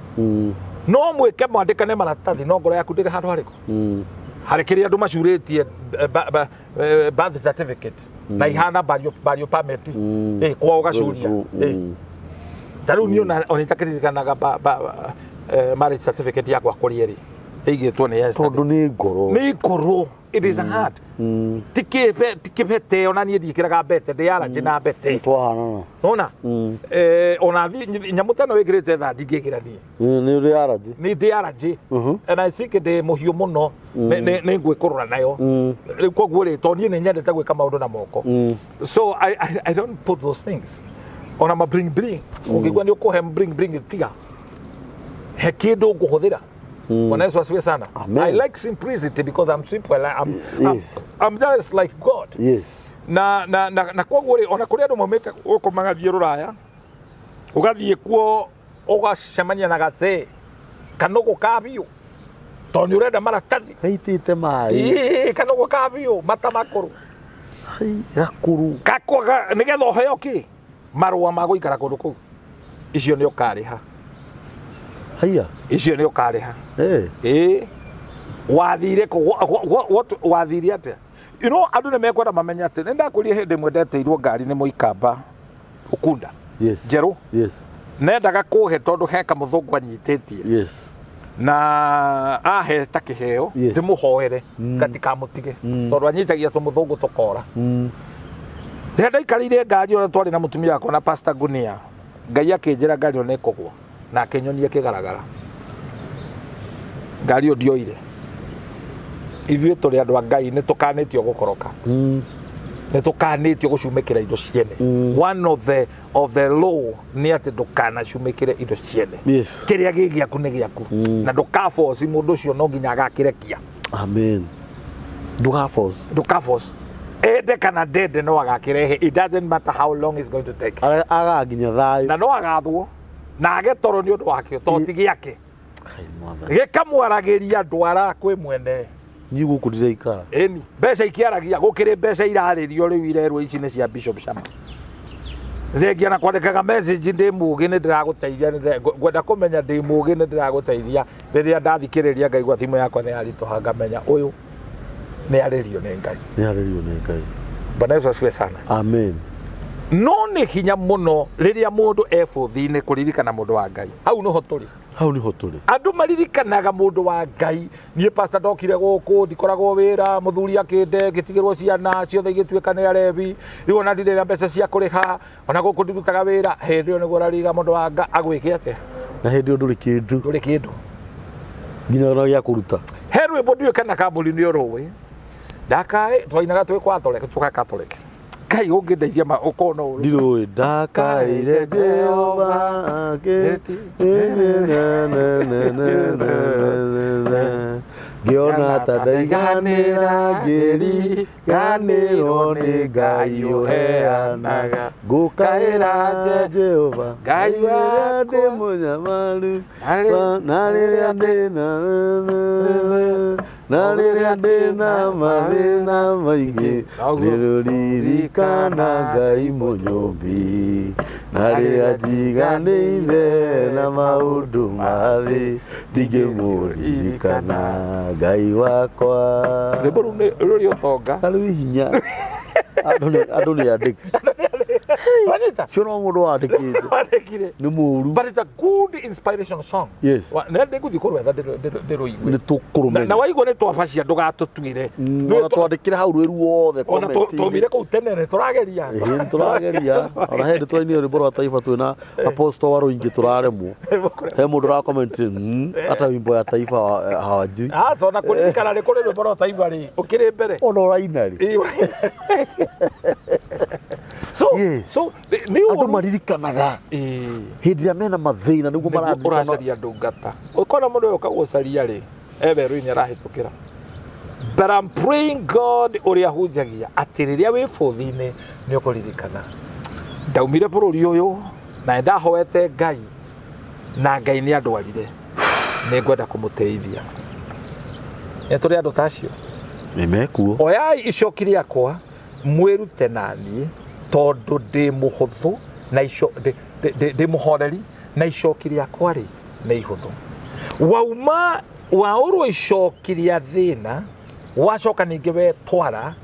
No mwĩke mwandĩkane maratathi, no ngoro yaku ndĩrĩ handũ harĩkũ. Harĩ kĩrĩa andũ macurĩtie birth certificate na ihana burial permit. Kwao ũgacuria. Very true. Ta rĩu niĩ ona itakĩririkanaga marriage certificate yakwa kũrĩa ĩrĩ ĩigĩtwo nĩ Esther. Tondũ nĩ ngoro. Nĩ ngoro, it is a heart. Ti kĩbete. Ona niĩ ndiĩkĩraga mbete, ndĩ allergy na mbete. Twahanana. Nona ona nyamũ ta ĩno wĩkĩrĩte thaa ndingĩkĩra niĩ. Nĩ ũrĩ allergy. Nĩ ndĩ allergy. And I think ndĩ mũhiũ mũno, nĩ ngwĩkũrũra nayo. Rĩu koguo rĩ, tondũ niĩ nĩ nyendete gwĩka maũndũ na moko, so I don't put those things, ona ma bling bling. Ũngĩigua nĩ ũkũhe bling bling, tiga he kĩndũ ngũhũthĩra. Bwana Yesu asifiwe sana. Amen. I like simplicity because I'm simple. I'm just like God. Na koguo rĩ, ona kũrĩ andũ maumĩte gũkũ magathiĩ rũraya, ũgathiĩ kuo ũgacemania na gathee kanũgũ ka biũ, tondũ nĩ ũrenda maratathi. Gaitĩte maĩ. Ĩĩ, kanũgũ ka biũ mata makũrũ. Hai, gakũrũ. Gakwaga nĩgetha ũheo kĩ marũa ma gũikara kũndũ kũu. Icio nĩ ũkarĩha. Haiya. Icio nĩ ũkarĩha. Ĩĩ, wathire kũ? Wathire atĩa? You know, andũ nĩ mekwenda mamenye atĩ nĩ ndakwĩrire hĩndĩ ĩmwe ndetĩirwo ngari nĩ mũikamba Ukunda njerũ. Nendaga kũhe tondũ he kamũthũngũ anyitĩtie na ahe ta kĩheo, ndĩmũhoere gatikamũtige, tondũ anyitagia tũmũthũngũ tũkora. Rĩrĩa ndaikarĩire ngari ĩyo twarĩ na mũtumia wakwa na Pastor Gunia, Ngai akĩnjĩra ngari ĩyo nĩ ĩkũgwa na akĩnyonia kĩgaragara. Ngari ĩyo ndioire. Ithuĩ tũrĩ andũ a Ngai, nĩ tũkanĩtio gũkoroka, nĩ tũkanĩtio gũcumĩkĩra indo ciene. One of the law nĩ atĩ ndũkanacumĩkĩre indo ciene. Kĩrĩa gĩ gĩaku nĩ gĩaku, na ndũkaboci mũndũ ũcio no nginya agakĩrekia. Amen. Ndũgaboci. Ndũkaboci, ende kana ndende, no agakĩrehe. It doesn't matter how long it's going to take. Agaga nginya thayũ. Na no agathwo na age toro nĩ ũndũ wakĩo, to ti gĩake. Kai, Mwathani. Gĩkamwaragĩria ndwara kwĩ mwene. Niĩ gũkũ ndiraikara. Ĩni, mbeca ikĩaragia, gũkĩrĩ mbeca irarĩrio rĩu, irerwo ici nĩ cia Bishop Shama. Thengia na kwandĩkaga message, ndĩ mũgĩ, nĩ ndĩragũteithia, ngwenda kũmenya ndĩ mũgĩ, nĩ ndĩragũteithia. Rĩrĩa ndathikĩrĩria ngaigua thimũ yakwa nĩ yaritũha, ngamenya ũyũ Nĩ arĩrio nĩ Ngai. Nĩ arĩrio nĩ Ngai. Bwana Yesu asifiwe sana. Amen. No nĩ hinya mũno rĩrĩa mũndũ e bũthi-inĩ kũririkana mũndũ wa Ngai. Hau nĩho tũrĩ. Hau nĩho tũrĩ. Andũ maririkanaga mũndũ wa Ngai. Niĩ pastor ndokire gũkũ ndikoragwo wĩra, mũthuri akĩnde, ngĩtigĩrwo ciana ciothe igĩtuĩka nĩ arebi, rĩu ona ndirĩ na mbeca cia kũrĩha, ona gũkũ ndirutaga wĩra. Hĩndĩ ĩyo nĩguo ũrariga mũndũ wa Ngai agwĩke atĩa? Na hĩndĩ ĩyo ndũrĩ kĩndũ. Ndũrĩ kĩndũ. Nginya ona gĩa kũruta. He rwĩmbo ndiũĩ kana kambuni nĩ ũrũĩ. Ndakaĩ twainaga twĩ kwa Catholic, tũka Catholic. Ngai ũngĩndeithia ma ũkorwo no ũrũĩ. Ndirũĩ ndakaĩre Jehova ngĩona ta ndaiganĩra ngĩriganĩrwo nĩ Ngai ũheanaga ngũkaĩra Jehova Ngai rĩrĩa ndĩ wakwa. mũnyamaru na rĩrĩa ndĩ na na rĩrĩa ndĩ na mathĩna maingĩ nĩrũririkana Ngai mũnyũmbi na rĩrĩa njiganĩire na maũndũ ma thĩ ndingĩmũririkana Ngai wakwa. Rwĩmbo rũu nĩ rũrĩ ũtonga. Rwĩ hinya. Andũ nĩ andĩki. Wanyita? Cio no mũndũ wandĩkĩte. Wandĩkire. Nĩ mũru. But it's a good inspiration song. Yes. Na ndĩgũthiĩ kũrwetha ndĩrũigue. Nĩ tũkũrũmenya. Na waigua nĩ twabacia ndũgatũtuĩre. Ona twandĩkĩre hau rwĩ ruothe Ona twaumire kũu tene nĩ tũrageria. Ĩĩ nĩ tũrageria. Ona he hĩndĩ twainire rwĩmbo rwa taifa twĩna Apostle wa Rũingĩ tũraremwo. He mũndũ ũra comment hata wimbo ya taifa hawajui. Aca ona kũririkana nĩ kũrĩ rwĩmbo rwa taifa rĩ ũkĩrĩ mbere. Ona ũraina rĩ. So Yes. so nĩ Andũ ũru. maririkanaga Ĩĩ. hĩndĩ ĩrĩa mena mathĩna nĩguo Nĩguo mararirikana. ũracaria ndungata. Ũkona mũndũ ũyũ ũkagũcaria rĩ e werũ-inĩ arahĩtũkĩra. But I'm praying God ũrĩa hunjagia atĩ rĩrĩa wĩ bũthi-inĩ nĩ ũkũririkana ndaumire bũrũri ũyũ na nĩ ndahoete Ngai na Ngai nĩ andwarire, nĩ ngwenda kũmũteithia. Nĩ tũrĩ andũ ta acio. Nĩ mekuo. Oyai icoki rĩakwa mwĩrute na niĩ tondũ ndĩ mũhũthũ na ico ndĩ mũhoreri na icoki rĩakwa rĩ nĩ ihũthũ. Wauma waũrwo icoki rĩa thĩna wacoka ningĩ wetwara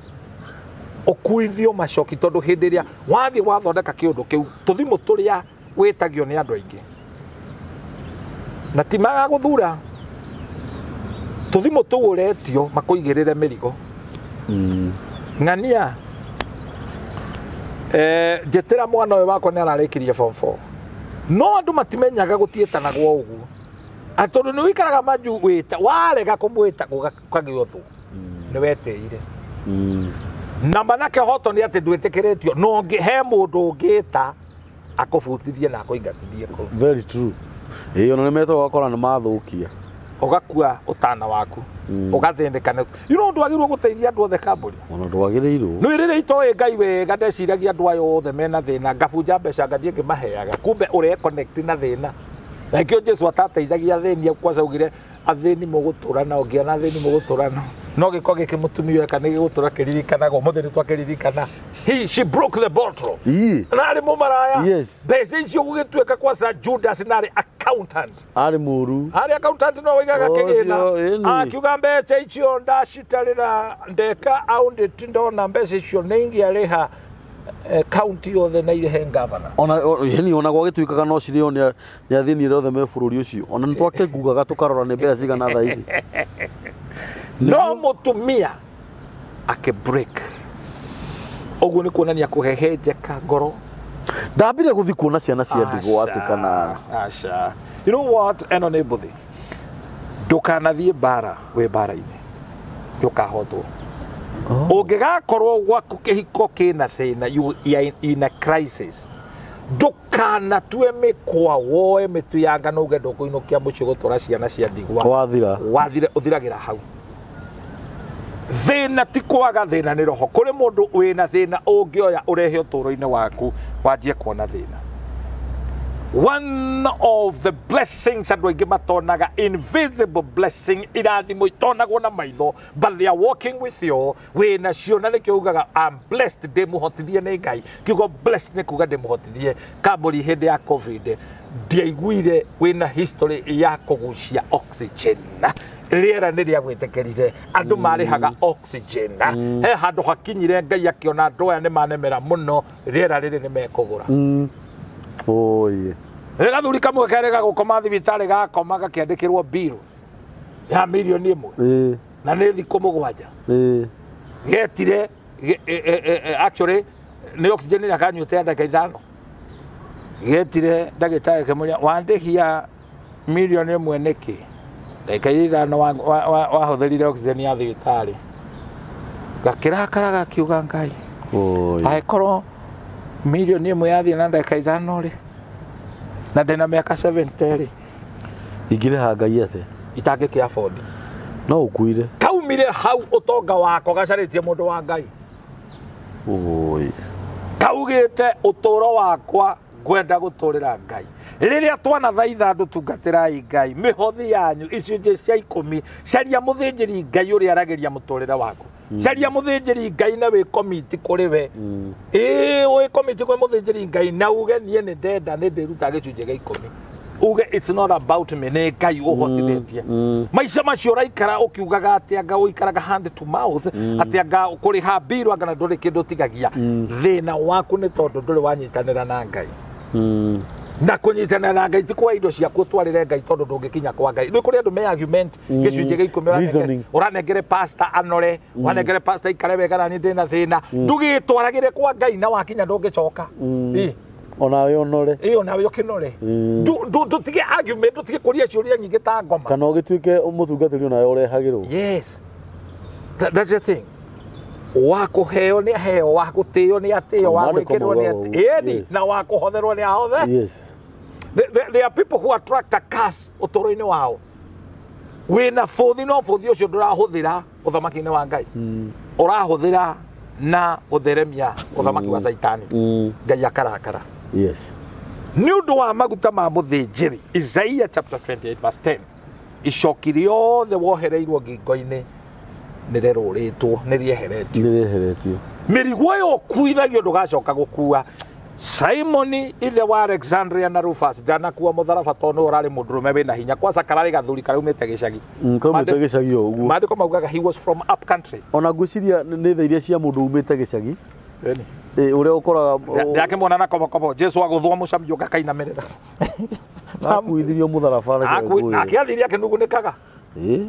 ũkuithio macoki tondũ hĩndĩ ĩrĩa wathiĩ wathondeka kĩũndũ kĩu tũthimũ tũrĩa wĩtagio nĩ andũ aingĩ na ti magagũthura tũthimũ tũu ũretio makũigĩrĩre mĩrigo. Ng'ania njĩtĩra mwana ũyũ wakwa nĩ ararĩkirie form 4 no andũ matimenyaga gũtiĩtanagwo ũguo tondũ nĩ wĩikaraga manju wĩta warega kũmwĩta gũkagĩa ũthũ nĩ wetĩire. Na manake hoto nĩ atĩ ndwĩtĩkĩrĩtio no he mũndũ ũngĩta akũbutithie na akũingatithie kũu. Very true. Ĩĩ ona nĩ metagwo ũgakora nĩ mathũkia. Ũgakua ũtana waku. Ũgathĩnĩka nĩ you know ndwagĩrĩirwo gũteithia andũ othe kambuni. Ona ndwagĩrĩirwo. Nĩ rĩrĩa itoĩ Ngai wega ndeciragia andũ aya othe mena thĩna ngabunja mbeca ngathiĩ ngĩmaheaga kumbe ũre connect na thĩna. Na nĩkĩo Jesu atateithagia athĩni kwaca augire athĩni mũgũtũra nao ngĩona athĩni mũgũtũra nao. No gĩko gĩkĩ mũtumia eka nĩ gĩgũtũra kĩririkanagwo ũmũthĩ nĩ twakĩririkana. She broke the bottle. Ii. Na arĩ mũmaraya. Yes. Mbeca icio gũgĩtuĩka kwaca Judas narĩ accountant. Arĩ mũru. Arĩ accountant no waigaga kĩgĩna. Ũcio, ĩni. Akiuga mbeca icio ndacitarĩra ndeka audit ndona mbeca icio nĩ ingĩarĩha county yothe na irĩhe governor. Ona ĩni ona gwagĩtuĩkaga no cirĩo nĩ athĩni arĩa othe me bũrũri ũcio. Ona nĩ twakĩngugaga tũkarora nĩ mbeca cigana thaa ici. No mũtumia akĩ break. Ũguo nĩ kuonania kũhehenjeka ngoro. Ndambire gũthiĩ kuona ciana cia ndigwa atĩ kana Aca. You know what? Ĩno nĩ mbũthĩ. Ndũkanathiĩ mbara wĩ mbara-inĩ. Ndũkahotwo. Ũngĩgakorwo gwaku kĩhiko kĩna thĩna, you are in a crisis. Ndũkanatue mĩkwa woe mĩtu ya ngano uge ndũkũinũkia mũciĩ gũtwara ciana cia ndigwa. Wathira. Wathira ũthiragĩra hau. Thĩna ti kwaga thĩna nĩ roho. Kũrĩ mũndũ wĩna thĩna ũngĩoya ũrehe ũtũũro-inĩ waku wanjie kuona thĩna. One of the blessings andũ aingĩ matonaga, invisible blessing, irathimo itonagwo na maitho, but they are walking with you, wĩ nacio, na nĩkĩo ugaga I'm blessed, ndĩmũhotithie nĩ Ngai. Kiugo blessed nĩ kuga ndĩmũhotithie. Kambũri hĩndĩ ya COVID ndiaiguire wĩna history ya kũgucia oxygen, rĩera nĩ rĩagwĩtĩkĩrire, andũ marĩhaga oxygen. He handũ hakinyire Ngai akĩona andũ aya nĩ manemera mũno, rĩera rĩrĩ nĩ mekũgũra. Oye. Nĩ gathuri kamwe kerĩ gagũkoma thibitarĩ, gakoma gakĩandĩkĩrwo bill ya mirioni 1 na nĩ thikũ 7. Getire actually nĩ oxygen ĩrĩa kanyuĩte ya ndagĩka 5. Getire ndagĩtarĩ akĩmũria, wandĩhia mirioni 1 nĩkĩ? Ndagĩka iria 5 wahũthĩrire oxygen ya thibitarĩ. Gakĩrakara gakiuga, Ngai, Oye. angĩkorwo mirioni 1 yathiĩ na ndagĩka 5 rĩ, na ndĩna mĩaka 70 rĩ, Ingĩrĩha Ngai atĩa? Itangĩkĩ afford. No ũkuire. Kaumire hau ũtonga wako gacarĩtie mũndũ wa Ngai. Oye. Kaugĩte ũtũũro wakwa ngwenda gũtũrĩra Ngai. Rĩrĩa twanathaitha andũ, tungatĩrai Ngai, mĩhothi yanyu, icunjĩ cia 10, caria mũthĩnjĩri Ngai ũrĩa aragĩria mũtũrĩre waku. Caria mũthĩnjĩri Ngai na wĩ commit kũrĩ we. Ĩĩ, wĩ commit kwĩ mũthĩnjĩri Ngai na uge, niĩ nĩ ndenda, nĩ ndĩruta gĩcunjĩ gĩa 10. Uge it's not about me, nĩ Ngai ũhotithĩtie. Maica macio ũraikara ũkiugaga atĩ anga ũikaraga hand to mouth, atĩ anga kũrĩha bill, anga na ndũrĩ kĩndũ ũtigagia, thĩna waku nĩ tondũ ndũrĩ wanyitanĩra na Ngai. Na kũnyitanĩra na Ngai ti kuoya indo ciaku ũtwarĩre Ngai, tondũ ndũngĩkinya kwa Ngai. Nĩ kũrĩ andũ me argument, gĩcunjĩ gĩa 10 Reasoning. ũranengere pastor anore, ũranengere pastor ikare wega na niĩ ndĩna thĩna. Ndũgĩtwaragĩre kwa Ngai na wakinya ndũngĩcoka. Ĩ. Onawe ũnore. Ĩ, onawe ũkĩnore. Ndũtige argument, ndũtige kũria ciũria nyingĩ ta ngoma. Kana ũgĩtuĩke mũtungatĩri onawe ũrehagĩrwo. Yes. That's the thing. Wa kũheo nĩ aheo, wa gũtĩo nĩ atĩo, wa Maandĩko gwĩkĩrwo nĩ maugaga atĩo. ũguo. Ĩni, Yes. na wa kũhotherwo nĩ ahothe. There are people who attract a curse ũtũũro-inĩ wao. Wĩna bũthi, no bũthi ũcio ndũrahũthĩra ũthamaki-inĩ wa Ngai. Ũrahũthĩra na gũtheremia ũthamaki wa Caitani. Ngai akarakara. Nĩ ũndũ wa maguta ma mũthĩnjĩri, Isaiah chapter 28 verse 10, icoki rĩothe wohereirwo ngingo-inĩ nĩ rĩrũrĩtwo, nĩ rĩeheretio. Nĩ rĩeheretio. Mĩrigo ĩyo ũkuithagio ndũgacoka gũkua. Simoni ithe wa Alexandria na Rufus ndanakua mũtharaba tondũ nĩwe ũrarĩ mũndũrũme wĩna hinya. Kwanza kararĩ gathuri karaumĩte gĩcagi. Kaumĩte gĩcagi o ũguo. Maandĩko maugaga he was from up country. Ona ngwĩciria nĩ tha iria cia mũndũ umĩte gĩcagi. Ĩ, ũrĩa ũkoraga Ndakĩmuona na kobokobo Jesu agũthwo mũcamio gakainamĩrĩra. Akuithirio mũtharaba, reke ngwĩre. Akĩathirie akĩnugunĩkaga. Ĩ?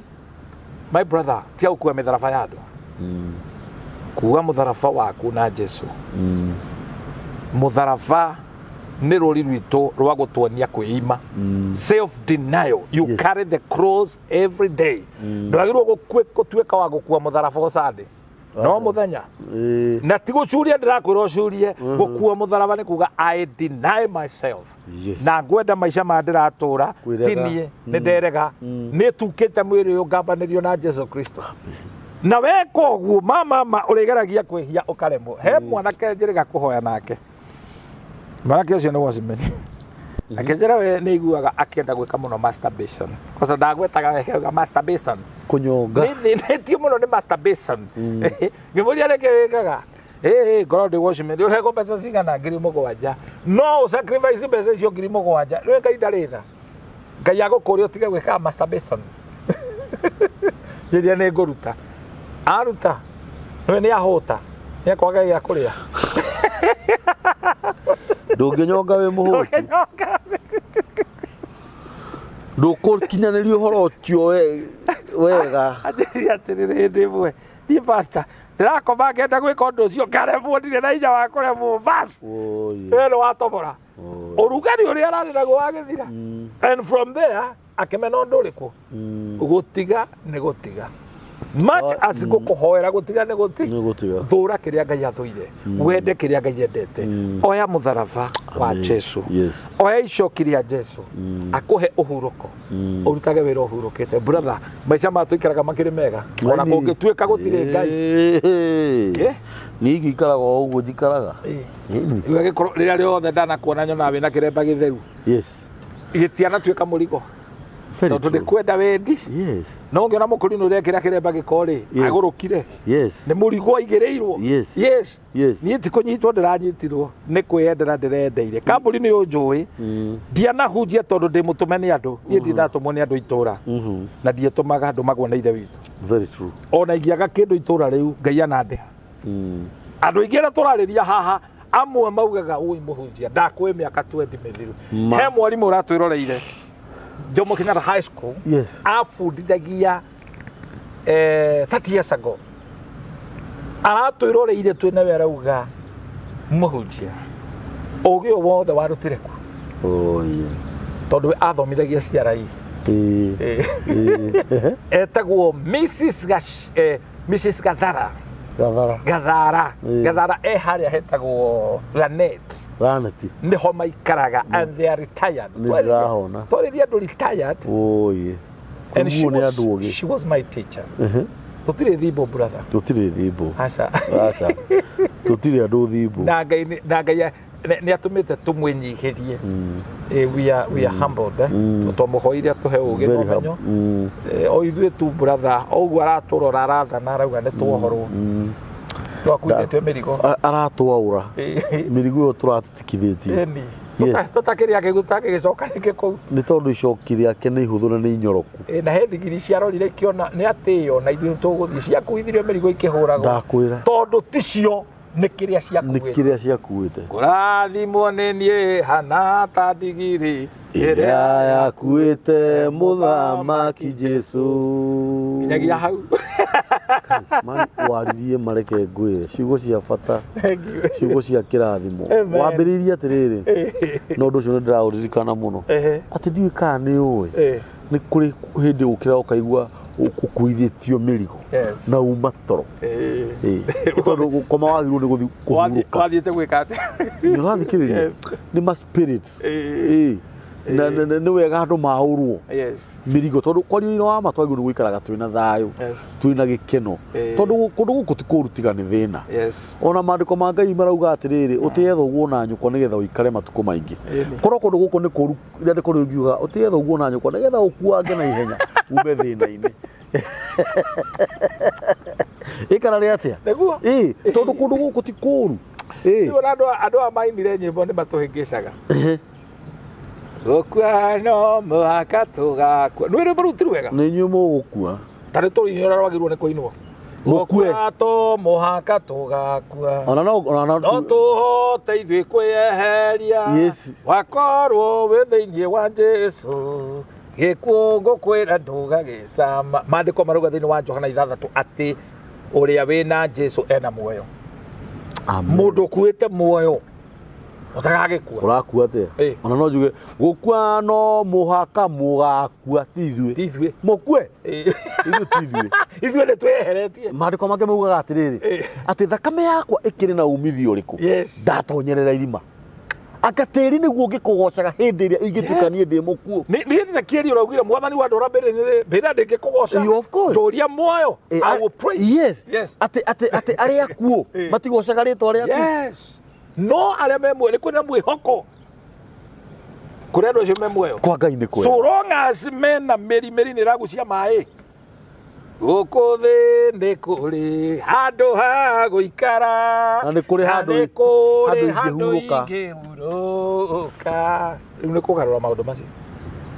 My brother, tia gũkua mĩtharaba ya andũ. Kuua mũtharaba waku na Jesu. Mũtharaba nĩ rũri rwitũ rwa gũtuonia kwĩima, self denial. You carry the cross every day. Ndwagĩrĩirwo gũtuĩka wa gũkua mũtharaba o Sunday no mũthenya. Na ti gũcuria ndĩrakwĩra ũcurie. Gũkua mũtharaba nĩ kuga I deny myself. Na ngwenda maica ma ndĩratũra Kwĩrega. ti niĩ, nĩ nderega, nĩ tukĩte mwĩrĩ ũyũ ngambanĩrio na Jesu Kristo. Na weka ũguo, mama ũrĩgeragia kwĩhia ũkaremwo. He mwanake njĩrĩga kũhoya nake, mwanake ũcio nĩ watchman. Akĩnjĩra we nĩ iguaga akĩenda gwĩka mũno masturbation. Kwanza ndagwetaga wega masturbation. Kũnyonga. Nĩ thĩnĩtio mũno nĩ masturbation. Ngĩmũria nĩkĩ wĩkaga. Ĩ, ngorwo ndĩ watchman, ũrehwo mbeca cigana? 7,000. No ũ sacrifice mbeca icio 7,000? Rĩu Ngai ndarĩ tha. Ngai agũkũria ũtige gwĩkaga masturbation. Njĩria nĩ ngũruta. Aruta nĩwe nĩ ahũta, nĩ ekwaga gĩa kũrĩa. Ndũngĩnyonga wĩ mũhũtu. Ndũngĩnyonga. Ndũkũkinyanĩria ũhoro ũcio wega. Anjĩrire atĩrĩrĩ, hĩndĩ ĩmwe niĩ pastor ndĩrakoma ngenda gwĩka ũndũ ũcio ngaremwo, ndirĩ na hinya wa kũremwo, bas. Oi. We nĩ watobora. Oi. Ũrugarĩ ũrĩa ararĩ naguo wagĩthira. And from there akĩmena ũndũ ũrĩkũ. Gũtiga nĩ gũtiga. Much as ngũkũhoera gũtiga nĩ gũti Nĩ gũtiga. Thũra kĩrĩa Ngai athũire, wende kĩrĩa Ngai endete. Oya mũtharaba wa Amen. Jesu. Oya icoki rĩa Jesu akũhe ũhurũko, ũrutage wĩra ũhurũkĩte. Brother, maica maya tũikaraga makĩrĩ mega ona kũngĩtuĩka gũtirĩ Ngai. Ngai. Niĩ ingĩikaraga o ũguo njikaraga. Ĩni. Ũgagĩkorwo rĩrĩa rĩothe ndanakuona nyonaga wĩna kĩremba gĩtheru. Gĩtianatuĩka mũrigo. Very Tondũ nĩ true. kwenda wendi. No ũngĩona mũkũrinũ ũrekĩra kĩremba gĩko rĩ, agũrũkire. Nĩ mũrigo aigĩrĩirwo. Niĩ ti kũnyitwo ndĩranyitirwo, nĩ kwĩyendera ndĩrendeire. Kambuni nĩ ũnjũĩ, ndianahunjia tondũ ndĩ mũtũme nĩ andũ. Niĩ ndindatũmwo nĩ andũ itũra, na ndietũmaga, ndũmagwo nĩ Ithe witũ. Very true. Ona ingĩaga kĩndũ itũra rĩu, Ngai anandĩha. Andũ aingĩ arĩa tũrarĩria haha, amwe maugaga, "Ũi mũhunjia, ndakwĩ mĩaka 20 mĩthiru." He mwarimũ ũratwĩroreire Jomo Kenyatta High School, abundithagia 30 years ago, aratwĩroreire twĩ nawe, arauga, "Mũhunjia, ũgĩ ũyũ wothe warutire ku?" Oh, yeah. Tondũ we athomithagia CRE. Etagwo Mrs. Gathara. Gathara. Gathara. Gathara e harĩa hetagwo Lanet. Raneti. Nĩho maikaraga, and they are retired. Nĩ ndĩrahona. Twarĩria andũ retired. Oh, yeah. And she Kũiguo nĩ was, andũ ogĩ. she was my teacher. Tũtirĩ thimbo, brother. Tũtirĩ thimbo. Aca. Aca. Tũtirĩ andũ thimbo. Na Ngai na Ngai nĩ atũmĩte tũmwĩnyihĩrie. We are humbled, eh? Twamũhoire atũhe ũgĩ na Very ũmenyo. O ithuĩ tu, brother, o ũguo aratũrora, arathana, arauga nĩ tuohorwo, twakuithĩtio mĩrigo. Aratwaũra mĩrigo ĩyo tũratitikithĩtie. Ĩni. Tũtakĩrĩa kĩguta gĩgĩcoka rĩngĩ kũu. Nĩ tondũ icoki rĩake nĩ ihũthũ na nĩ inyoroku. Na he ndigiri ciarorire ikĩona nĩ atĩo na ithuĩ tũgũthiĩ ciakuithirio mĩrigo ikĩhũragwo. Ndakwĩra. Tondũ ticio, nĩ kĩrĩa Nĩ ciakuĩte. Kĩrĩa ciakuĩte. Kũrathimwo nĩ niĩ hana ta ndigiri ĩrĩa yakuĩte mũthamaki Jesu. Nginyagia hau. Mani, waririe mareke ngwĩre ciugo cia bata, Thank you. ciugo cia kĩrathimo. Amen. Wambĩrĩirie atĩrĩrĩ, na ũndũ ũcio nĩ ndĩraũririkana mũno, atĩ ndiũĩ kana nĩ ũĩ, nĩ kũrĩ hĩndĩ ũkĩra ũkaigua ũkuithĩtio mĩrigo na uma toro. Ĩĩ. Nĩ tondũ gũkoma wagĩrĩirwo nĩ gũthiĩ kũhurũka. Wathiĩte gwĩka atĩa? Nĩ ũrathikĩrĩria? Nĩ ma spirits. Ĩĩ. Na nĩ wega andũ maũrwo mĩrigo, tondũ kwaria ũira wa ma twagĩrĩirwo nĩ gũikaraga twĩna thayũ, twĩna gĩkeno, tondũ kũndũ gũkũ ti kũũru tiga nĩ thĩna. Ona maandĩko ma Ngai marauga atĩrĩrĩ, "Ũtĩe thoguo na nyũkwa nĩgetha ũikare matukũ maingĩ." Ĩni. Korwo kũndũ gũkũ nĩ kũũru, rĩandĩko rĩngiuga, "Ũtĩe thoguo na nyũkwa nĩgetha ũkuange na ihenya ume thĩna-inĩ." Ĩkara rĩ atĩa? Nĩguo. Ĩĩ, tondũ kũndũ gũkũ ti kũũru. Ĩĩ. Rĩu ona andũ aya mainire nyĩmbo nĩ matũhĩngĩcaga. Gũkua no mũhaka tũgakua. Nĩ rwĩmbo rũu ti rwega? Nĩ inyuĩ mũgũkua. Ta nĩ tũrũinĩ ũrĩa rwagĩrĩirwo nĩ kũinwo. Mũkue. Gũkua to mũhaka tũgakua. Ona no ona no No tũhote ithuĩ kwĩyeheria. Wakorwo wĩ thĩinĩ wa Jesu, gĩkuũ ngũkwĩra ndũgagĩcama. Maandĩko marauga thĩinĩ wa Johana 6 atĩ ũrĩa wĩna Jesu ena muoyo. Amen. Mũndũ ũkuĩte muoyo ũtagagĩkua. Ũrakua atĩa? Ona no njuge, gũkua no mũhaka mũgakua, ti ithuĩ. Ti ithuĩ. Mũkue. Ithuĩ ti ithuĩ. Ithuĩ nĩ twĩyeheretie. Maandĩko make maugaga atĩrĩrĩ, atĩ thakame yakwa ĩkĩrĩ na umithio ũrĩkũ ndatonyerera irima? Anga tĩri nĩguo ũngĩkũgocaga hĩndĩ ĩrĩa ingĩtuĩka niĩ ndĩ mũkuũ? Nĩ Ezekieli ũraugire, "Mwathani wa ndũra mbĩrĩra ndĩngĩkũgoca." Of course. Ndũria muoyo. I will praise. Yes. Atĩ arĩa akuũ matigocaga rĩtwa rĩaku. Yes, no arĩa me muoyo nĩ kwĩna mwĩhoko kũrĩ andũ acio me muoyo. Kwa Ngai nĩ kwega. So long as mena mĩri, mĩri nĩ ĩragucia maĩ. Gũkũ thĩ nĩ kũrĩ handũ ha gũikara. Na nĩ kũrĩ Na handũ nĩ kũrĩ handũ handũ ingĩhurũka. ingĩhurũka. Rĩu nĩ kũgarũra maũndũ macio.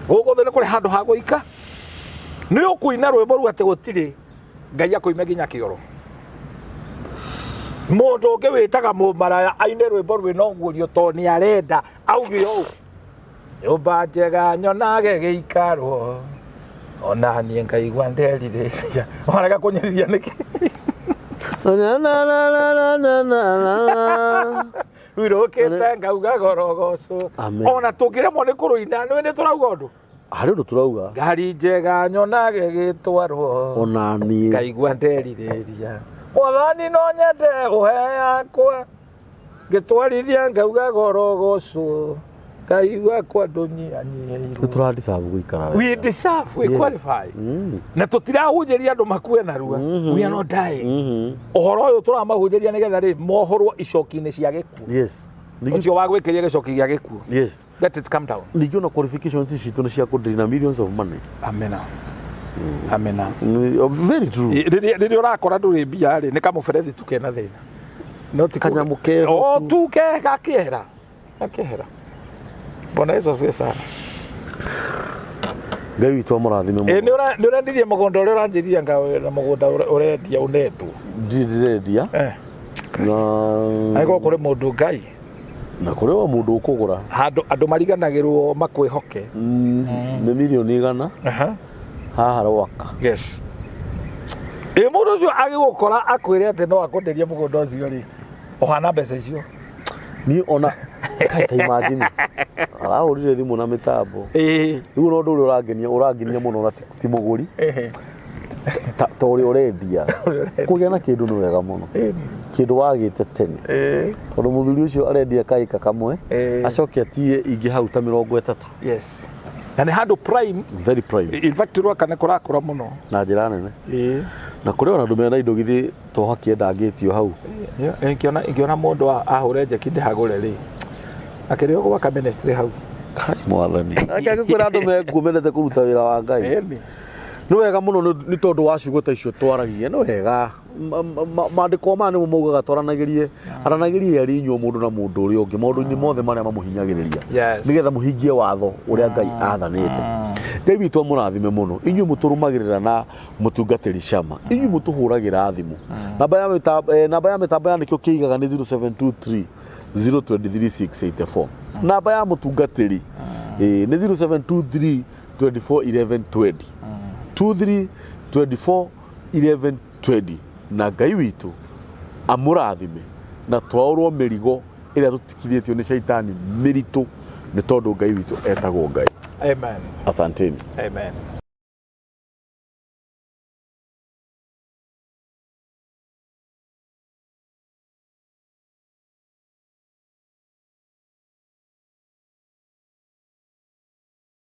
Gũkũ thĩ nĩ kũrĩ handũ ha gũika. Nĩ ũkũina rwĩmbo rũu atĩ gũtirĩ Ngai akũime nginya kĩoro. Mũndũ ũngĩ wĩtaga mũmaraya aine rwĩmbo rwĩna ũguũrio tondũ nĩ arenda auge ũũ, "Nyũmba njega nyonage gĩikarwo, ona niĩ ngaigua nderirĩria." Warega kũnyĩrĩria nĩkĩ? Na, na, na, na, na, na, na, na. Hurũkĩte ngauga gorogoco. Amen. Ona tũngĩremwo nĩ kũrũina, nĩ nĩ tũrauga ũndũ. Harĩ ũndũ tũrauga. Ngari njega nyonage gĩtwarwo. Ona niĩ. Ngaigua nderirĩria. Mwathani no nyende ũhe yakwa. Ngĩtwarithia ngauga goro gocwo. Ngaigua kwa ndũnyihanyihĩirwo. Nĩ tũra deserve gũikara wega. We deserve, we qualify. Na tũtirahunjĩria andũ makue narua. We are not dying. Ũhoro ũyũ tũramahunjĩria nĩgetha rĩ mohorwo icoki-inĩ cia gĩkuũ. Yes. Ningĩ Ũcio wa gwĩkĩria gĩcoki gĩa gĩkuũ. Yes. Let it come down. Ningĩ ona qualifications citũ nĩ cia kũndiri na millions of money. Amena. Amena. Very true. Rĩrĩa ũrakora ndũrĩ mbia rĩ, nĩ kamũberethi tu kena thĩna. No ti Kanyamũ keho O tu. tu ke gakĩehera. Gakĩehera. Bwana Yesu asifiwe sana. Ngai witũ amũrathime Ĩ mũno. nĩ ũrendirie mũgũnda ũrĩa ũranjĩrire anga na mũgũnda ũrendia ũnetwo. Ndirĩ ndĩrendia. Na Angĩkorwo kũrĩ mũndũ Ngai na kũrĩ o mũndũ ũkũgũra. Handũ andũ mariganagĩrwo makwĩhoke. Nĩ mirioni 100 haha Rwaka. Yes. Ĩ mũndũ ũcio agĩgũkora akwĩre atĩ no akwenderie mũgũnda ũcio rĩ, ũhana mbeca icio. Niĩ ona kai ta imagine arahũrire thimũ na mĩtambo. Rĩu ona ũndũ ũrĩa ũrangenia mũno na ti mũgũri ta ũrĩa ũrendia. Kũgĩa na kĩndũ nĩ wega mũno. Kĩndũ wagĩte tene. Tondũ mũthuri ũcio arendia kaĩka kamwe acoke atie ingĩ hau ta 30. Yes. Na nĩ handũ prime. Very prime. In fact Rwaka nĩ kũrakũra mũno. Na njĩra nene. Na kũrĩ ona andũ mena indo githĩ to hakĩendangĩtio hau. Ingĩona mũndũ ahũre njeki ndĩhagũre rĩ, akĩrĩ o gwaka ministry hau. Kai mwathani. Reke ngĩkwĩra andũ mekuo mendete kũruta wĩra wa Ngai. Nĩ wega mũno nĩ tondũ wa ciugo ta icio twaragia, nĩ wega. Maandĩko maya nĩmo maugaga twaranagĩrie, aranagĩrie arĩ inyuĩ mũndũ na mũndũ ũrĩa ũngĩ maũndũ-inĩ mothe marĩa mamũhinyagĩrĩria. Nĩgetha mũhingie watho ũrĩa Ngai athanĩte. Ngai witũ amũrathime mũno. Inyuĩ mũtũrũmagĩrĩra na mũtungatĩri Shama. Inyuĩ mũtũhũragĩra thimũ. Namba ya mĩtambo, namba ya mĩtambo ya nĩkĩo kĩigaga nĩ 0723 023 684. Namba ya mũtungatĩri nĩ 0723 24 11 20. 23 24 11 20. Na Ngai witũ amũrathime na twaũrwo mĩrigo ĩrĩa tũtikithĩtio nĩ caitani mĩritũ nĩ tondũ Ngai witũ etagwo Ngai. Amen. Asanteni. Amen.